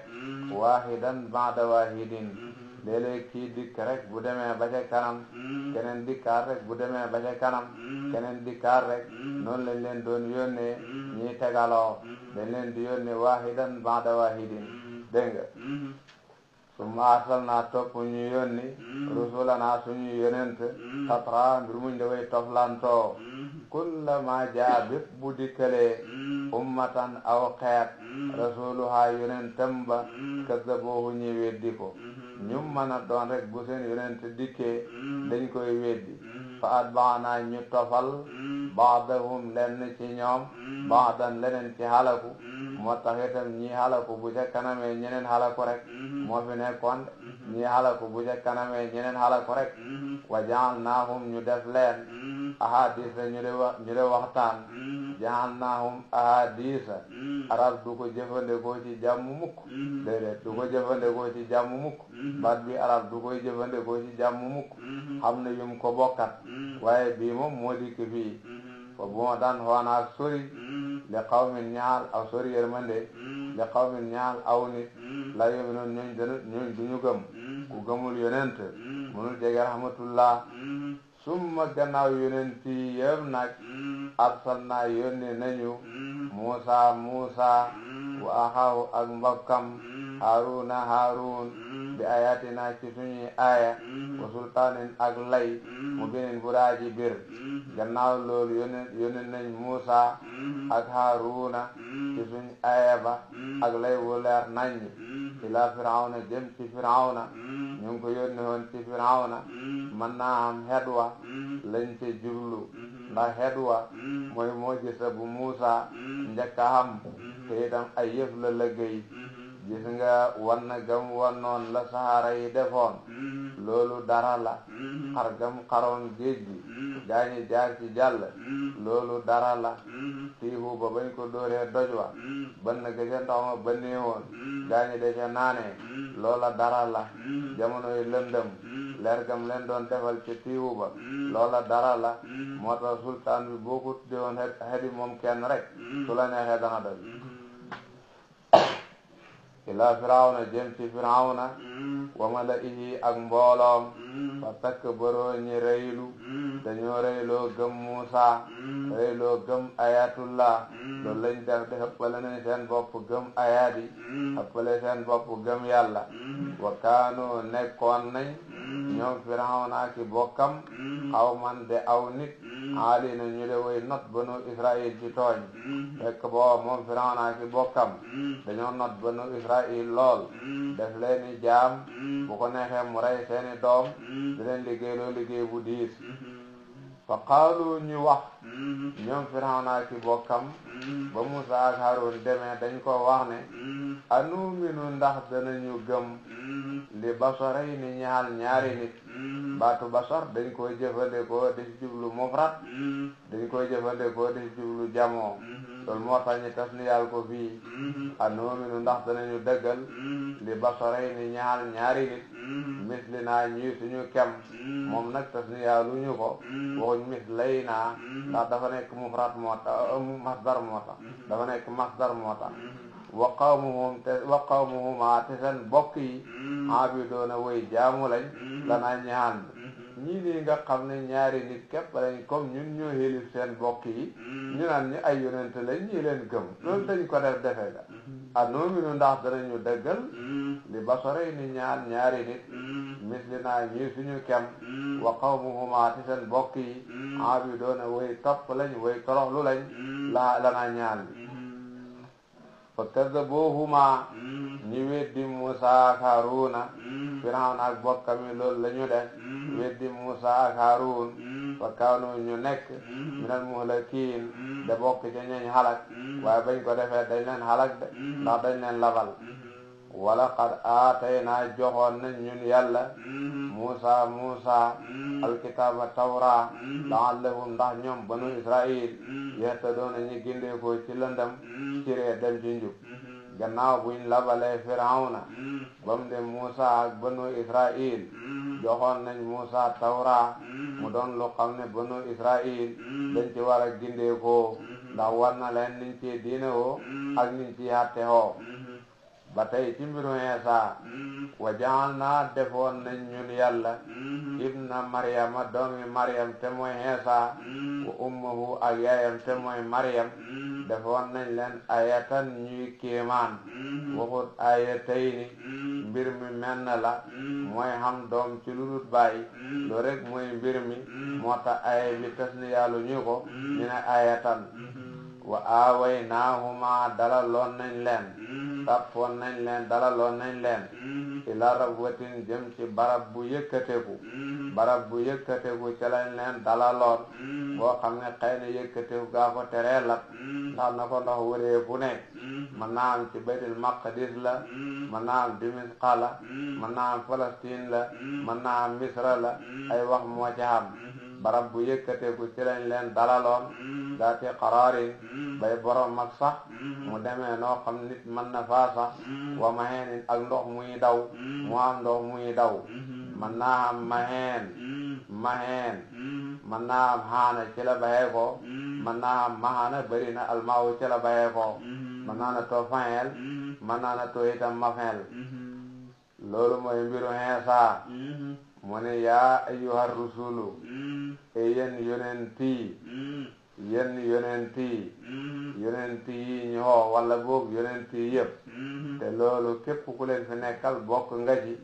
waahidan ba'da waahidin léeg-léeg kii dikk rek bu demee ba ca kanam keneen dikkaat rek bu demee ba ca kanam keneen dikkaat rek noonu lañ leen doon yónnee ñiy tegaloo dañ leen di yónnee waahidan ba'da waahidin dégg nga summa arsalnaa topp ñu yónni rusulanaa suñu yonent tatra mbir muñ daway toflantoo kullama jaa bépp bu dikkalee ummatan aw xeet rasuluha yonentam ba kazzaboohu ñi weddi ko ñu mën a doon rek bu seen yonent dikkee dañ koy weddi fa atbaana ñu tofal baadahum lenn ci ñoom baadan leneen ci halaku moo tax itam ñii halaku bu ca kanamee ñeneen halaku rek moo fi nekkoon ñii halaku bu ca kanamee ñeneen halaku rek wa ja'alnaahum ñu def leen ahadisa ñu de waxtaan ja'alnaahum ahadisa arab du ko jëfandikoo ci jàmm mukk déedéet du ko jëfandikoo ci jàmm mukk baat bi arab du koy jëfandikoo ci jàmm mukk xam ne yum ko bokkat waaye bii moom moo dikk fii fa bu ma daan xoonaak sori li qawmin ñaal aw sori yërmande li qawmin ñaal aw nit la yu'minuun ñooñ duñu gëm ku gëmul yonent mënul jege rahmatullah summa gannaaw yonent yi yëpp nag arsalnaa yónni nañu Muusa wa axaahu ak mbokkam Haarun bi ayatina ci suñuy aaya wa sultaanin ak lay mu binin bu daaji bir gannaaw loolu yónni nañ Muusa ak Haaruna ci suñ aaya ba ak lay wu leer nañ ila Firawna jëm ci Firawna ñu ngi ko yónni woon ci Firawna mën naa am xedwa lañ ci jublu ndax xedwa mooy moo gisa bu Muusa njëkk a xam te itam ay yëf la liggéey gis nga wan na gam wannoon la saxaara yi defoon loolu dara la xar gam xaroon géej gi gaañi jaar ci jàll loolu dara la tiihu ba bañ ko dóoree doj wa ban na ga ca ndox ma bënnee woon gaañi de ca naanee loola dara la jamonoy lëndëm leer gam leen doon defal ci tiihu ba loola dara la moo tax sultaan bi boo ko tuddee woon xedi moom kenn rek su la neexee dana doy ila Firawna jëm ci Firawna wa malaihi ak mbooloom fa takbaroo ñi rëylu dañoo rëyloo gëm Muusa rëyloo gëm ayatullah loolu lañ def de ëppale nañ seen bopp gëm ayaat yi ëppale seen bopp gëm yàlla wa kaanoo nekkoon nañ ñoom Firawna ak bokkam xawman de aw nit aali na ñu de way not banu Israil ci tooñ fekk booba moom Firawna ak bokkam dañoo not banu Israil lool def leeni jaam bu ko neexee mu rey seeni doom di leen liggéey loo liggéey bu diis fa qaalu ñu wax ñoom Firawna ak bokkam ba Muusa ak Haarun demee dañ ko wax ne anuminu ndax danañu gëm li basarayni ñaal ñaari nit baatu basar dañ koy jëfandikoo di ci jublu mufrad dañ koy jëfandikoo di ci jublu jamoo loolu moo tax ñu tasniyal ko fii anuminu ndax danañu dëggal li basarayni ñaal ñaari nit mislinaa ñuy suñu kem moom nag tasniyaluñu ko waxuñ mislayna ndax dafa nekk mufrad moo tax masdar moo tax dafa nekk masdar moo tax wa qawmuhuma te seen bokk yi aabidoona way jaamu lañ lanaa ñaan ñii nii nga xam ne ñaari nit képp lañ comme ñun ñoo xélif seen bokk yi ñu naan ñu ay yonent lañ ñii leen gëm loolu dañ ko def defe ga anoominu ndax danañu dëggal li basaray ni ñaan ñaari nit mislinaa ñii suñu kem wa qawmuhuma te seen bokk yi aabidoona way topp lañ way toroxlu lañ lanaa ñaan bi fa kaddabuhuma ñi weddi Muusa ak Haaruna Firawna ak bokkam yi loolu la ñu def weddi Muusa ak Haarun fa kaanu ñu nekk minal muhlakiin de bokk ca ñeñ halak waaye bañ ko defee dañ leen halak de ndax dañ leen labal wala qad aataynaa joxoon nañ ñun yàlla Muusa alkitaaba tawra laallahum ndax ñoom banu Israil yehtadoona ñi gindeekoo ci lëndam ci ree dem ci njub gannaaw buñ labalee Firawna bam de Muusa ak banu Israil joxoon nañ Muusa tawra mu doon lu xam ne banu Israil dañ ci war a gindeekoo ndax war na leen niñ ci diine woo ak niñ ci hatte woo ba tey ci mbiru Iisaa wa ja'alnaa defoon nañ ñun yàlla ibna Maryama doomi Maryam te mooy Iisaa wa ummuhu ak yaayam te mooy Maryam defoon nañ leen ayatan ñuy kéemaan waxut ayatayni mbir mi menn la mooy xam doom ci lu dul bàyyi loo rek mooy mbir mi moo tax aya bi tasniyaalu ñu ko ñu ne ayatan wa aawaynaahumaa dalaloon nañ leen tappoon nañ leen dalaloon nañ leen ila rabwatin jëm ci barab bu yëkkateku barab bu yëkkateku ca lañ leen dalaloon boo xam ne xëy na yëkkateku gaa ko teree lat ndax na ko ndox wëree fu nekk mën naa am ci baytul maqdis la mën naa am Dimisqa la mën naa am Palestine la mën naa am Misra la ay wax moo ci am barab bu yëkkateku ci lañ leen dalaloon daati qaraarin bay borom ak sax mu demee noo xam nit mën na faa sax wa maheenin ak ndox muy daw mu am ndox muy daw mën naa am maheen mën naa am xaana ci la bayee ko mën naa am mahana bëri na almaawu ci la bayee ko mën naa na too fayel mën naa na too itam mafel loolu mooy mbiru Iisaa mu ne yaa ayyuhar rusulu e yéen yonent yi ñu xoo walla boog yonent yi yëpp te loolu képp ku leen fi nekkal bokk nga ci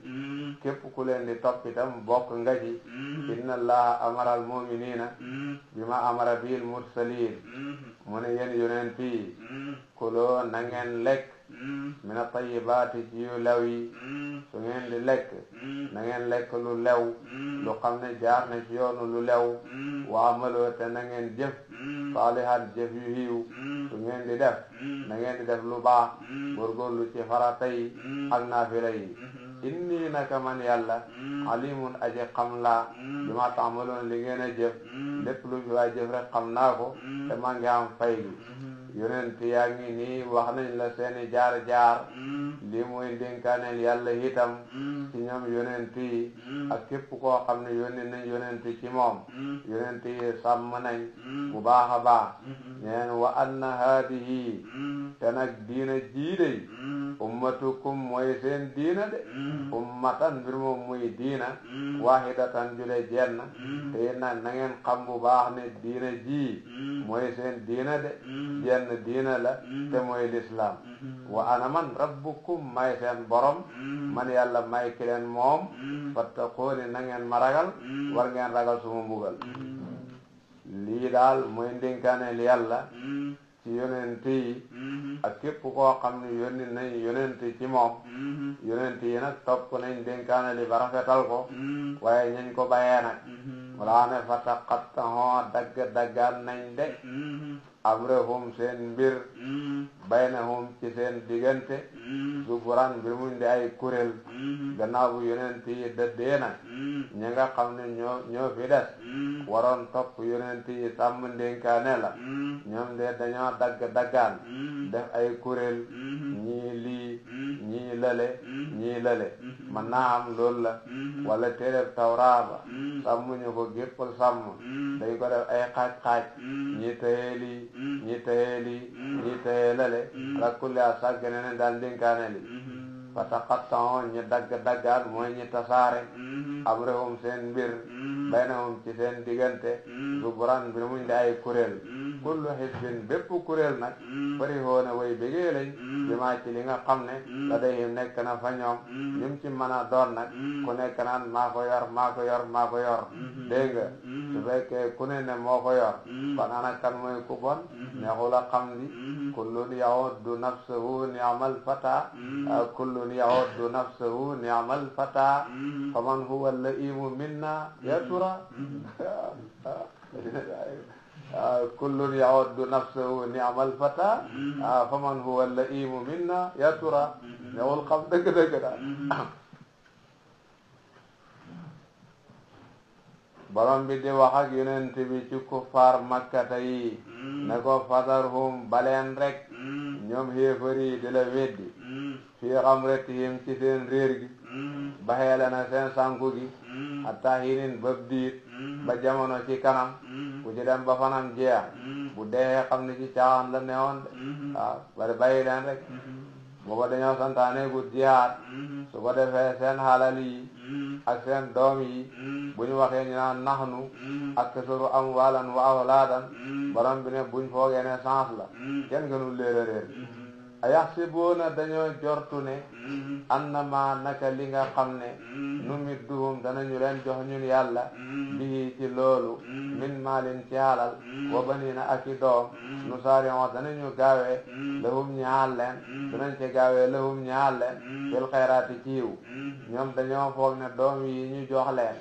képp ku leen di topp itam bokk nga ci inna allaha amara al muminina bima amara bil mursalin mu ne yéen yonent yi kuloo na ngeen lekk mina tayyibaati ci yu lew yi su ngeen di lekk na ngeen lekk lu lew lu xam ne jaar na ci yoonu lu lew wa amaloo te na ngeen jëf saalihaat jëf yu yiw su ngeen di def na ngeen di def lu baax góorgóorlu ci farata yi ak naafila yi inni naka man yàlla alimun aji xam laa bi ma taamaloon li ngeen a jëf lépp lu fi waay jëf rek xam naa ko te maa ngi am fay gi yonent yaa ngi nii wax nañ la seeni jaar-jaar lii mooy dénkaaneel yàlla itam ci ñoom yonent yi ak képp koo xam ne yónni nañ yonent ci moom yonent yi sàmm nañ bu baax a baax neen wa anna haadihi te nag diina jiidey ummatukum mooy seen diina de ummatan mbir moom muy diina wahidatan jude jenn te nag na ngeen xam bu baax ne diina ji mooy seen diina de jenn diina la te mooy lislaam wa ana man rabbukum may seen borom man yàlla may ki leen moom fattaquuni na ngeen ma ragal war ngeen ragal suma mbugal lii daal mooy ndénkaaneel yàlla ci yonent yi ak képp koo xam ne yónni nañ yonent ci moom yonent yi nag topp nañ dénkaane li ba rafetal ko waaye ñañ ko bayee nag walaa ne fa taqattahoo daggaan nañ de amrahum seen mbir baynahum ci seen diggante zuburan mbir muñ di ay kuréel gannaaw bu yonent yi dëddee nag ñi nga xam ne ñoo fi des waroon topp yonent yi sàmm ndénkaane la ñoom de dañoo daggaan def ay kuréel ñii lii ñii lale man naa am loolu la wala téereb tawraaba sàmmuñu ko géppal sàmm dañ ko def ay xaaj ñii tëyee lii ñii tëyee lale ala kulli a sàggane ne daal ndénkaane li fa taqatta'u ñi daggaan mooy ñi tasaare amrahum seen mbir baynahum ci seen diggante zuburan mbir muñ di ay kuréel kullu hizbin bépp kuréel nag farihoona way bégee lañ bi maa ci li nga xam ne la dayhim nekk na fa ñoom ñum ci mën a doon nag ku nekk naan maa ko yor dégg nga su fekkee ku ne moo ko yor kon ana kan mooy ku bon neexul a xam li kullun ya'uddu nafsahu ni'mal fata kullun ya'uddu nafsahu ni'mal fata faman huwa al-la'imu minna ya tura kullun ya'uddu nafsahu ni'mal fata faman huwa al-la'imu minna ya tura neexul xam dëgg daal borom bi di wax ak yonent bi ci kuffaar makkata yi ne ko fadarhum baleen rek ñoom xéefar yi di la weddi fii xamratihim ci seen réer gi baxeele na seen sànku gi hatta hinin bab diit ba jamono ci kanam ku ci dem ba fanam jeex bu dee xam ne ci caaxaan la newoon de waaw bari bàyyi leen rek booba dañoo santaane gu jihaad su ko defee seen xalal yi ak seen doom yi bu ñu waxee ñu naan naxnu aksaru amwalan wa awlaadan borom bi ne buñ foogee ne sens la kenn gënul leer a réer ayaxsibuuna dañoo jortu ne annama naka li nga xam ne numidduhum danañu leen jox ñun yàlla bihi ci loolu min maalin ci halal wa banina ak i doom nu saarion danañu gaawee lahum ñaal leen danañ ci gaawee lahum ñaal leen fil xayraati ci yiw ñoom dañoo foog ne doom yi ñu jox leen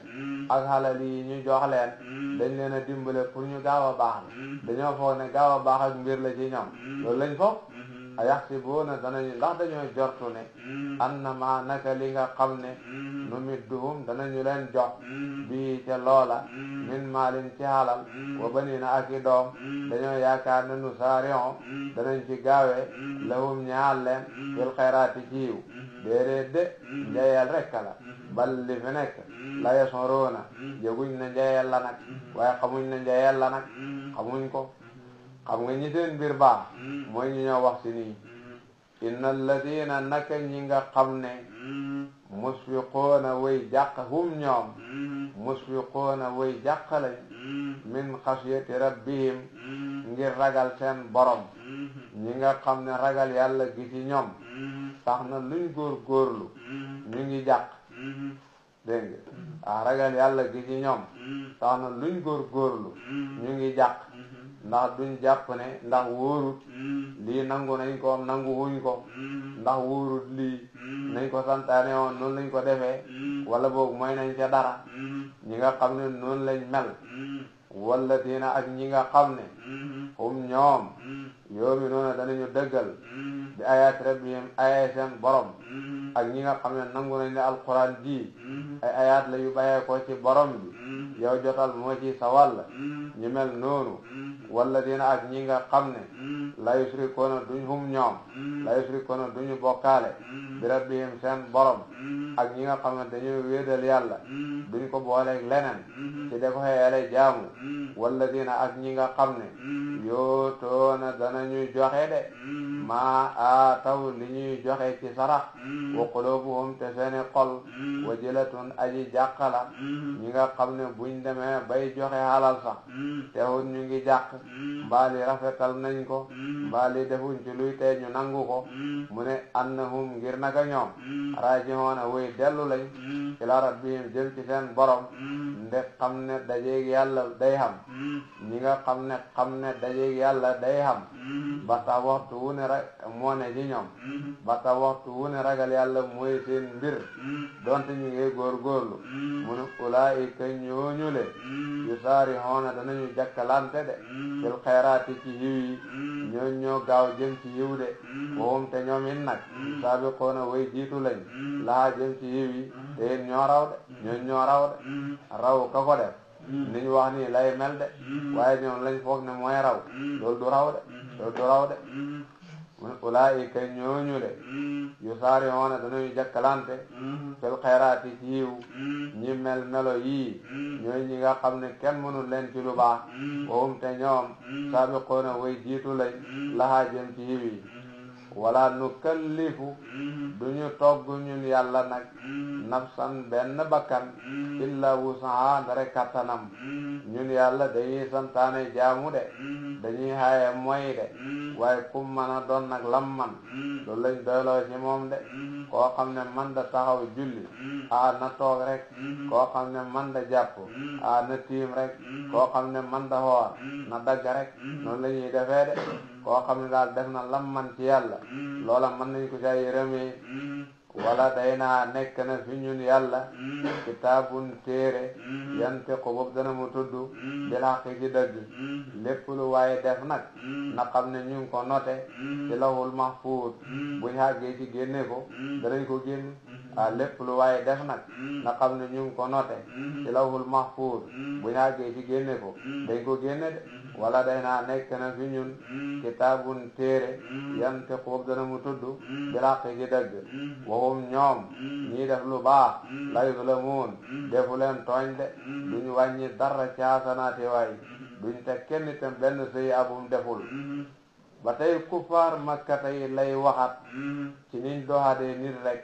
ak halal yi ñu jox leen dañ leen a dimbale pour ñu gaaw a baax dañoo foog ne gaaw a baax ak mbir la ci ñoom loolu lañ foog ayaxsibuuna danañu ndax dañoo jortu ne annama naka li nga xam ne numidduhum danañu leen jox bii ca loola min maalin ci halal wa banina ak i doom dañoo yaakaar ne nu saarion danañ ci gaawee lahum ñaal leen fil xayraati ci yiw déedéet de njayeel rekk la bal li fi nekk la yasoroona yëguñ ne njayeel la nag waaye xamuñ ne njayeel la nag xamuñ ko xam nga ñi seen mbir baax mooy ñu ñoo wax si nii inna alladina naka ñi nga xam ne musfiqoona way jàq hum ñoom musfiqoona way jàq lañ min xasiyati rabbihim ngir ragal seen borom ñi nga xam ne ragal yàlla gi ci ñoom tax na luñ góorgóorlu ñu ngi jàq dégg nga ragal yàlla gi ci ñoom tax na luñ góorgóorlu ñu ngi jàq ndax duñ jàpp ne ndax wóorut lii nangu nañ ko nangu wuñ ko ndax wóorut lii nañ ko santaane woon noonu lañ ko defee wala boog mooy nañ ca dara ñi nga xam ne noonu lañ mel wala dina ak ñi nga xam ne hum ñoom yoomi noonu danañu dëggal bi ayaat rabbihim ayaat seen borom ak ñi nga xam ne nangu nañ ne alquran ji ay ayaat la yu bàyyee ko ci borom bi yow jotal moo ci sa wàll ñu mel noonu wala dina ak ñi nga xam ne la yusrikoona duñ hum ñoom la yusrikoona duñu bokkaale bi rabbihim seen borom ak ñi nga xam ne dañuy wéedal yàlla duñ ko booleeg leneen ci de ko xeele jaamu wala dina ak ñi nga xam ne yootoona danañuy joxe de maa aataw li ñuy joxe ci sarax wa qulubuhum te seeni xol wajilatun aji jàqala ñi nga xam ne buñ demee bay joxe halal sax teewul ñu ngi jàq mbaali rafetal nañ ko mbaali defuñ ci luy tee ñu nangu ko mu ne annahum ngir naka ñoom raajihoona way dellu lañ ila rabbihim jëm ci seen borom nde xam ne dajeeg yàlla day xam ñi nga xam ne dajeeg yàlla day xam ba tax waxtu wu ne rek moo ne ci ñoom ba tax waxtu wu ne ragal yàlla mooy seen mbir donte ñu ngi góorgóorlu mu ne ulaa'ika ñooñu le yu saari hoona danañu jakkalante de fil xayraati ci yiw yi ñoo gaaw jëm ci yiw de woom te ñoom it nag saabiqoona way jiitu lañ laa jëm ci yiw yi te it ñoo raw de raw ka ko def ni ñu wax nii lay mel de waaye ñoom lañ foog ne mooy raw loolu du raw de mun ulaa'ika ñooñu de yu saari hoona danañu jakkalante fil xayraati ci yiw ñi melo yii ñooy ñi nga xam ne kenn mënul leen ci lu baax woom te ñoom saabiqoona way jiitu lañ lahaa jëm ci yiw yi wala nukallifu duñu togg ñun yàlla nag nafsan benn bakkan illa wusaha ndare kattanam ñun yàlla dañuy santaane jaamu de dañuy haaye moy de waaye kum mën a doon nag lam man loolu lañ doyloo ci moom de koo xam ne man da taxaw julli na toog rek koo xam ne man da jàpp na tiim rek koo xam ne man da xoor na dagg rek noonu la ñuy defee de koo xam ne daal def na lam man ci yàlla loola mën nañ ko ca yërëmee wala day naa nekk na fi ñun yàlla kitaabun téere yantiqu boobu dana mu tudd bil haqqi ci dëgg lépp lu waaye def nag na xam ne ñu ngi ko note ci lawhul mahfuuz buñ àggee ci génne ko danañ ko génne lépp lu waaye def nag na xam ne ñu ngi ko note ci lawhul mahfuuz buñ àggee ci génne ko dañ ko génne de wala day naa nekk na fi ñun kitaabun téere yantiqu boobu dana mu tudd bil haqqi ci dëgg waxum ñoom ñii def lu baax la yuzlamuun defu leen tooñ de duñ wàññi dara ci hasanaati waay duñ te kenn itam benn sëy abum deful ba tey kufaar makkata yi lay waxat ci niñ doxadee nit rek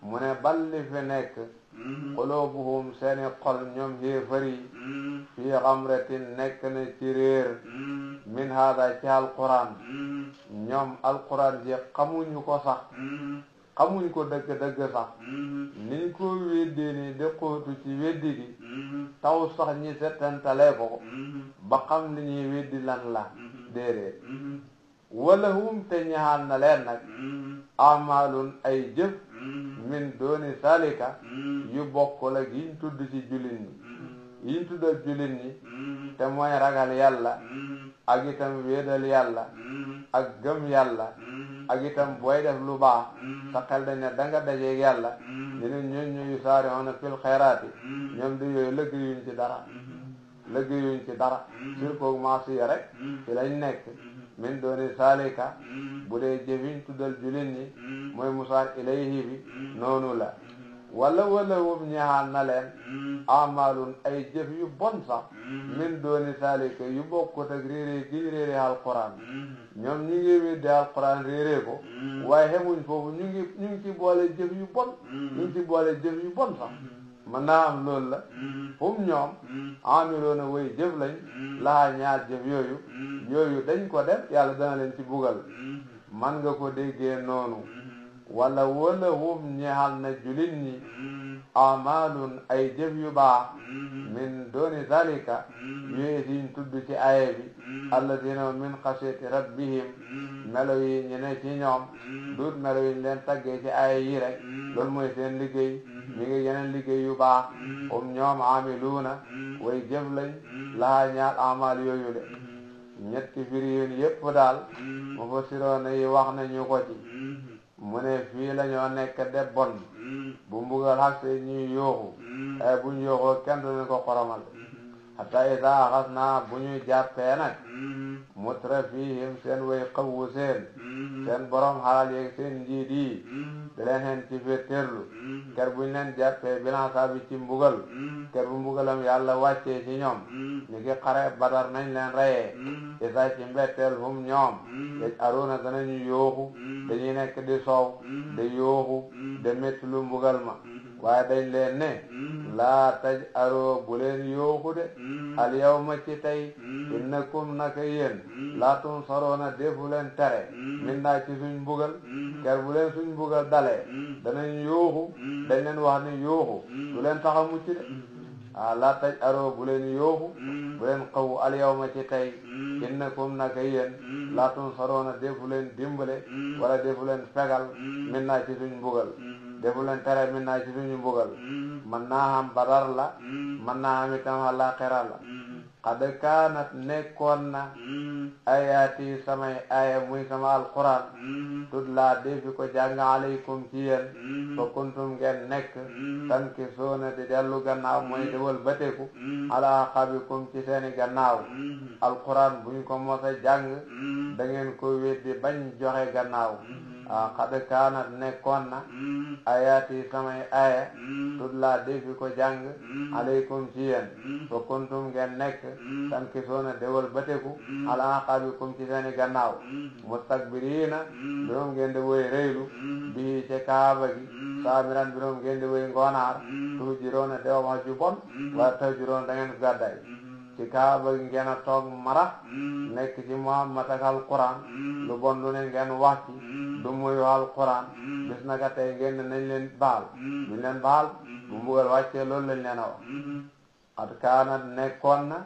mu ne balli fi nekk qulubuhum seeni xol ñoom xéefari fii xamratin nekk na ci réer min hada ci alquran ñoom alquran ji xamuñu ko sax xamuñ ko dëgg-dëgg sax niñ ko weddee ni de xóotu ci weddi gi taw sax ñi settantalee ko ba xam li ñuy weddi lan la déedéet wala hum te ñaxal na leen nag amalun ay jëf min dooni salika yu bokkul ak yiñ tudd ci jullit ñi yiñ tuddal jullit ñi te mooy ragal yàlla ak itam wéedal yàlla ak gëm yàlla ak itam booy def lu baax sa xel dañ ne da nga dajeeg yàlla dina ñooñu yusaari'uuna fil xayraati ñoom di yooyu liggéeyuñ ci dara liggéeyuñ ci dara sirkoog maasiya rek ci lañ nekk min dooni salika bu dee jëfiñ tuddal jullit ñi mooy musaar ilayhi bi noonu la wala wum ñaxaan na leen amalun ay jëf yu bon sax min dooni salika yu bokkut ak réerée gi réerée alquran ñoom ñu ngi weddi alquran réerée ko waaye xemuñ foofu ñu ngi ci boole jëf yu bon ñu ngi ci boole jëf yu bon sax mën naa am loolu la hum ñoom amiloona way jëf lañ laa ñaar jëf yooyu dañ ko def yàlla dana leen ci bugal man nga ko déggee noonu wala hum ñeexal na julit ñi amalun ay jëf yu baax min dooni zalika yooyu siñ tudd ci aye bi alladina min xasiyati rabbihim melo yi ñu ne ci ñoom duut melo yi leen taggee ci aye yi rek loolu mooy seen liggéey mi ngi yeneen liggéey yu baax ñoom amiluuna way jëf lañ laa ñaal amal yooyu de ñetti firi yéen yépp daal mufassiroona yi wax nañu ko ci mu ne fii la ñoo nekk de bon bu mbugal xasse ñuy yooxu ay buñ yooxoo kenn du leen ko xoromal hatta iza axasnaa bu ñuy jàppee nag mutrafihim seen way xawwu seen borom xalal yeeg seen njiit yi da leen xeen ci féeteerlu ker buñ leen jàppee bilansa bi ci mbugal ker bu mbugalam yàlla wàccee ci ñoom ni ki xare badar nañ leen reyee isa ci mbetteel hum ñoom daj aruna danañu yooxu dañuy nekk di soow de yooxu de métti lu mbugal ma waaye dañ leen ne laa taj aroo bu leen yooxu de al yawma ci tey innakum naka yéen laa tunsaroona defu leen tere min naa ci suñ mbugal ker bu leen suñ mbugal dalee danañ yooxu dañ leen wax ni yooxu du leen tax a mucc de laa taj aroo bu leen yooxu bu leen xawu al yawma ci tey innakum naka yéen laa tunsaroona defu leen dimbale wala defu leen fegal min naa ci suñ mbugal defu leen tere min naa ci suñu mbugal mën naa xam badar la mën naa xam itam àllaaxira la qad kaanat nekkoon na ayaati samay aya muy sama alquran tudlaa defi ko jàng alaykum ci yéen fa kuntum ngeen nekk tanki soona di dellu gannaaw mooy dewal bateku ala aqabikum ci seeni gannaaw alquran buñ ko mos a jàng da ngeen ko weddi bañ joxe gannaaw qad kaanat nekkoon na ayaati samay aya tudlaa defi ko jàng alaykum ci yéen fa kuntum ngeen nekk tanki soona dewal bateku ala aqabikum ci seeni gannaaw mustakbiriina biroom ngeen di woy rëylu bii ci kaaba gi saamiran biroom ngeen di woy ngoonaar tuujiroona dew wax ju bon wala tawjiroona da ngeen gàdday ci kaaba gi ngeen a toog marax nekk ci Muhammad ak alquran lu bon lu ne ngeen wax ci du muyu alquran bis naka tey ngeen ne nañ leen baal duñ leen baal bu mbugal wàccee loolu lañ leen a wax qad kaanat nekkoon na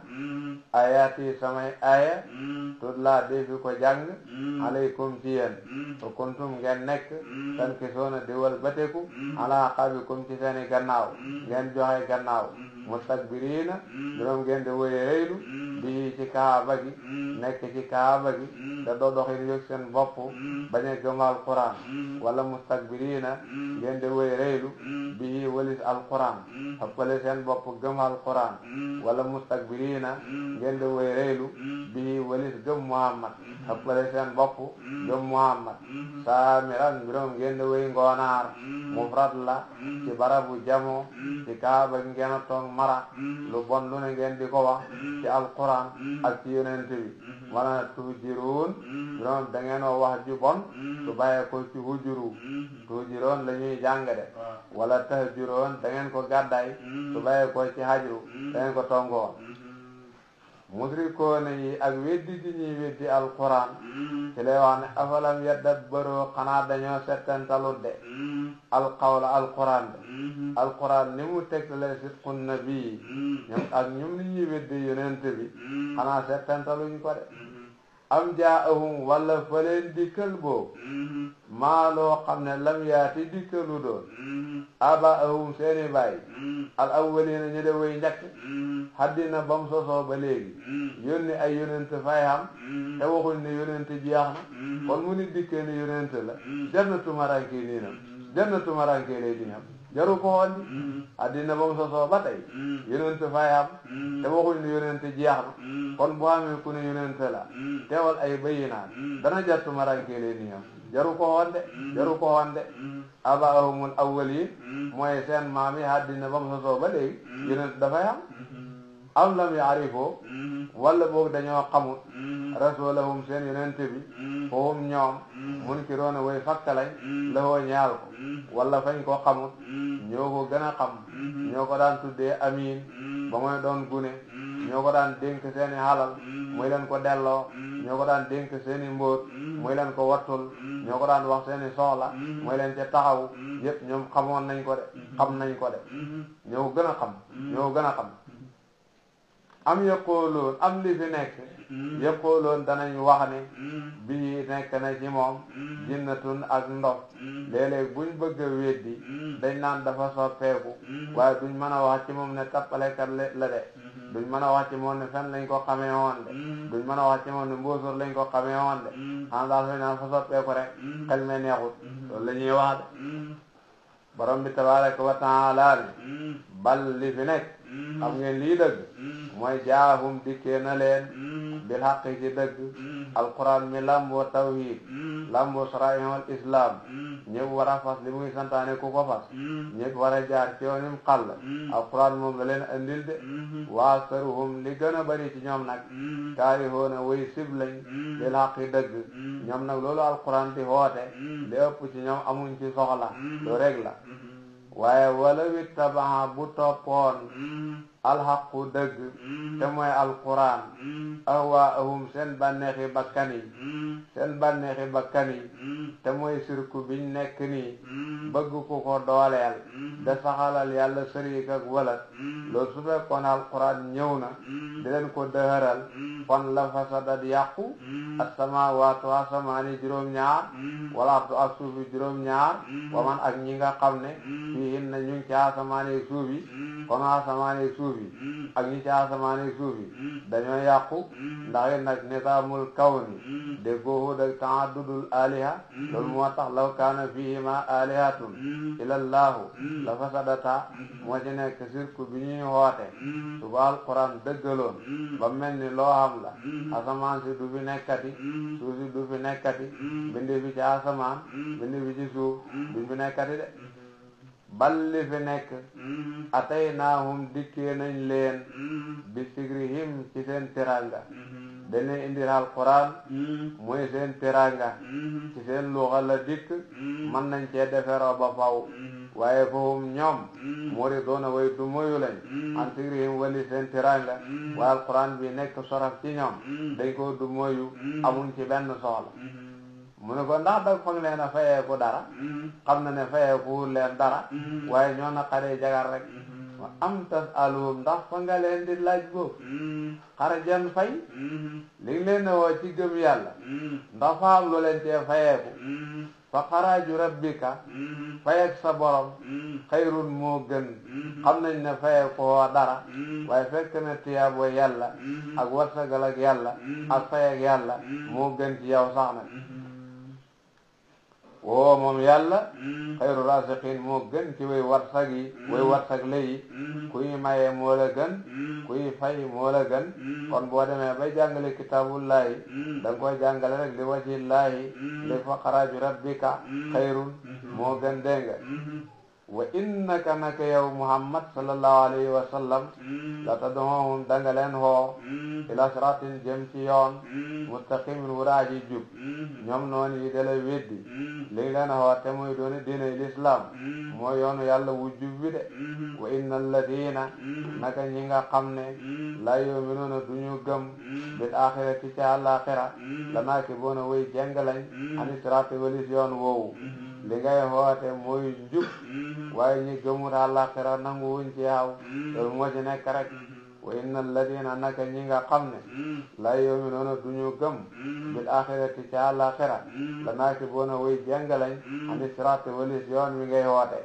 ayaati samay aya tudlaa defi ko jàng alaykum ci yéen fa kuntum ngeen nekk tankisoona diwal bateku ala aqabikum ci seeni gannaaw ngeen joxe gannaaw mustakbiriina juróom ngeen di woye rëylu bii ci kaaba gi nekk ci kaaba gi te doo doxin yëg seen bopp bañ a gëm alquran wala mustakbiriina ngeen di woye rëylu bii walis alquran ëppale seen bopp gëm alquran wala mustakbiriina ngeen di woye rëylu bii walis gëm Muhammad ëppale seen bopp gëm Muhammad saamiran juróom ngeen di woye ngoonaar mufrad la ci barabu jamo ci kaaba gi ngeen a toog mara lu bon lu ne ngeen di ko wax ci alquran ak ci yonent bi wala tuhujiroon ñoom da ngeen wax ju bon su bàyyee ko ci hujuru tuhujiroon la ñuy jàng de wala tahjuroon da ngeen ko gàddaay su bàyyee ko ci hajru da ngeen ko tongoon musrikoona yi ak weddi di ñuy weddi alquran ci lay wax ne afalam yadabbaroo xanaa dañoo settantalut de alqawla alquran de alquran ni mu tegtale sidqun nabi ñoom ak ñoom ni ñuy weddi yonent bi xanaa settantaluñ ko de am jaahum walla fa leen dikkal boobu maa loo xam ne lam yaati dikkalu doon abaahum seeni bàyyi al awwalina ñu de way njëkk haddina ba mu sosoo ba léegi yónni ay yonent fay xam te waxuñ ne yonent jeex na kon mu ni dikkee ni yonent la jannatu maranke nii nam jannatu maranke lay di ñam jaru ko woon ni addina ba mu sosoo ba tey yonent fay am te waxuñ ne yonent jeex na kon bu amee ku ne yonent la teewal ay bayinaat dana jattu maranke lay ni am jaru ko woon de jaru ko woon de abaahumul awwalin mooy seen maam yi addina ba mu sosoo ba léegi yonent dafay am lam yaarifoo walla boog dañoo xamut rasulahum seen yonent bi foohum ñoom munkiroona way fakka lañ lahoo ñaal ko walla fañ ko xamut ñoo ko gën a xam ñoo ko daan tuddee amin ba mooy doon gune ñoo ko daan dénk seeni halal muy leen ko delloo ñoo ko daan dénk seeni mbóot muy leen ko wattul ñoo ko daan wax seeni soxla muy leen ca taxaw yépp ñoom xamoon nañ ko de xam nañ ko de ñoo gën a xam ñoo gën a xam am yaqooloon am li fi nekk yaqooloon danañ wax ne bii nekk na ci moom jinnatun ak ndox léeg-léeg buñ bëgg a weddi dañ naan dafa soppeeku waaye duñ mën a wax ci moom ne tappalekat la de duñ mën a wax ci moom ne fen lañ ko xamee woon de duñ mën a wax ci moom ne mbuusur lañ ko xamee woon de an daal fañ naan fa soppeeku rek xel me neexut loolu la ñuy wax de borom bi tabaraka wa taala ne bal li fi nekk xam ngeen lii dëgg mooy jaahum dikkee na leen bil haqqi ci dëgg alquran mi lamboo tawhid lamboo sara'iul islam ñëpp war a fas li muy santaane ku ko fas ñëpp war a jaar ci yoonum xàll alquran moom la leen andil de waasaruhum li gën a bari ci ñoom nag kaarihoona way sib lañ bil haqqi dëgg ñoom nag loolu alquran di hoote li ëpp ci ñoom amuñ ci soxla lu rek la waaye wala wittabaha bu toppoon alxaqu dëgg te mooy alquran ahwaahum seen bànneexi bakkan yi seen bànneexi bakkan yi te mooy sirku biñ nekk nii bëgg ku ko dooleel da saxalal yàlla sëriik ak walat loolu su fekkoon alquran ñëw na di leen ko dëhëral kon la fasadat yàqu as-samaawaatu asamaani juróom-ñaar wala ardu ak suufi juróom-ñaar wa man ak ñi nga xam ne fiihin na ñu ngi ci asamaani suuf yi kon asamaani suuf yi ak ñi ci asamaani suuf yi dañoo yàqu ndax it nag nizaamul kawni déggoo dag ta'addudul aliha loolu moo tax law kaana fihima alihatun illallahu la fasadata moo ci nekk sirku bi ñuy xoote suba alquran dëggaloon ba mel ni loo xam la asamaan si du fi nekkati suuf si du fi nekkati bindi fi ci asamaan bindi fi ci suuf du fi nekkati de balli fi nekk ataynaahum dikkee nañ leen bi sigrihim ci seen teranga dañ leen indil alquran mooy seen teranga ci seen luxa la dikk mën nañ cee deferoo ba faw waaye foofu ñoom mori doona way du moyu lañ an sigrihim wali seen teranga waaye alquran bi nekk soraf ci ñoom dañ ko du moyu amuñ ci benn soxla mu ne ko ndax dag foog leen a fayeeku dara xam na ne fayeeku leen dara waaye ñoo na xaree jagar rek am tas alum ndax fa nga leen di laaj boobu xarajan fay li ngi leen ne woo ci gëm yàlla ndax fa am lu leen cee fayeeku fa xaraaju rabbika fayek sa borom xayrun moo gën xam nañ ne fayeeku woo dara waaye fekk na tiyaabo yàlla ak warsagal ak yàlla ak fayek yàlla moo gën ci yow sax nag woo moom yàlla xayru rasiqin moo gën ci way warsag yi way warsag layi kuy maye moo la gën kuy fay moo la gën kon boo demee bay jàngale kitaabullahi da nga koy jàngale rek li wajillahi li fa xaraaju rabbika xayrun moo gën dégg nga wa innaka naka yow Muhammad sallallahu alayhi wa sallam la tad'uhum danga leen hoo ila siratin jëm ci yoon mustaqimin wuraaji jub ñoom noonu yi dala weddi li leen hoo te muy dooni diinay l'islam mooy yoonu yàlla wu jub bi de wa inna alladina naka ñi nga xam ne la yu'minuuna duñu gëm bil axirati ci àllaaxira la naakibuuna way jeng lañ ani sirati walis yoon woowu li ngay hoote mooy njub waaye ñi gëmut àllaaxira nangu wuñ ci yaw loolu moo ci nekk rek wa inna alladina naka ñi nga xam ne la yu'minuuna duñu gëm bil axirati ci àllaaxira la naakibuuna way jeng lañ ani sirati walis yoon wi ngay hoote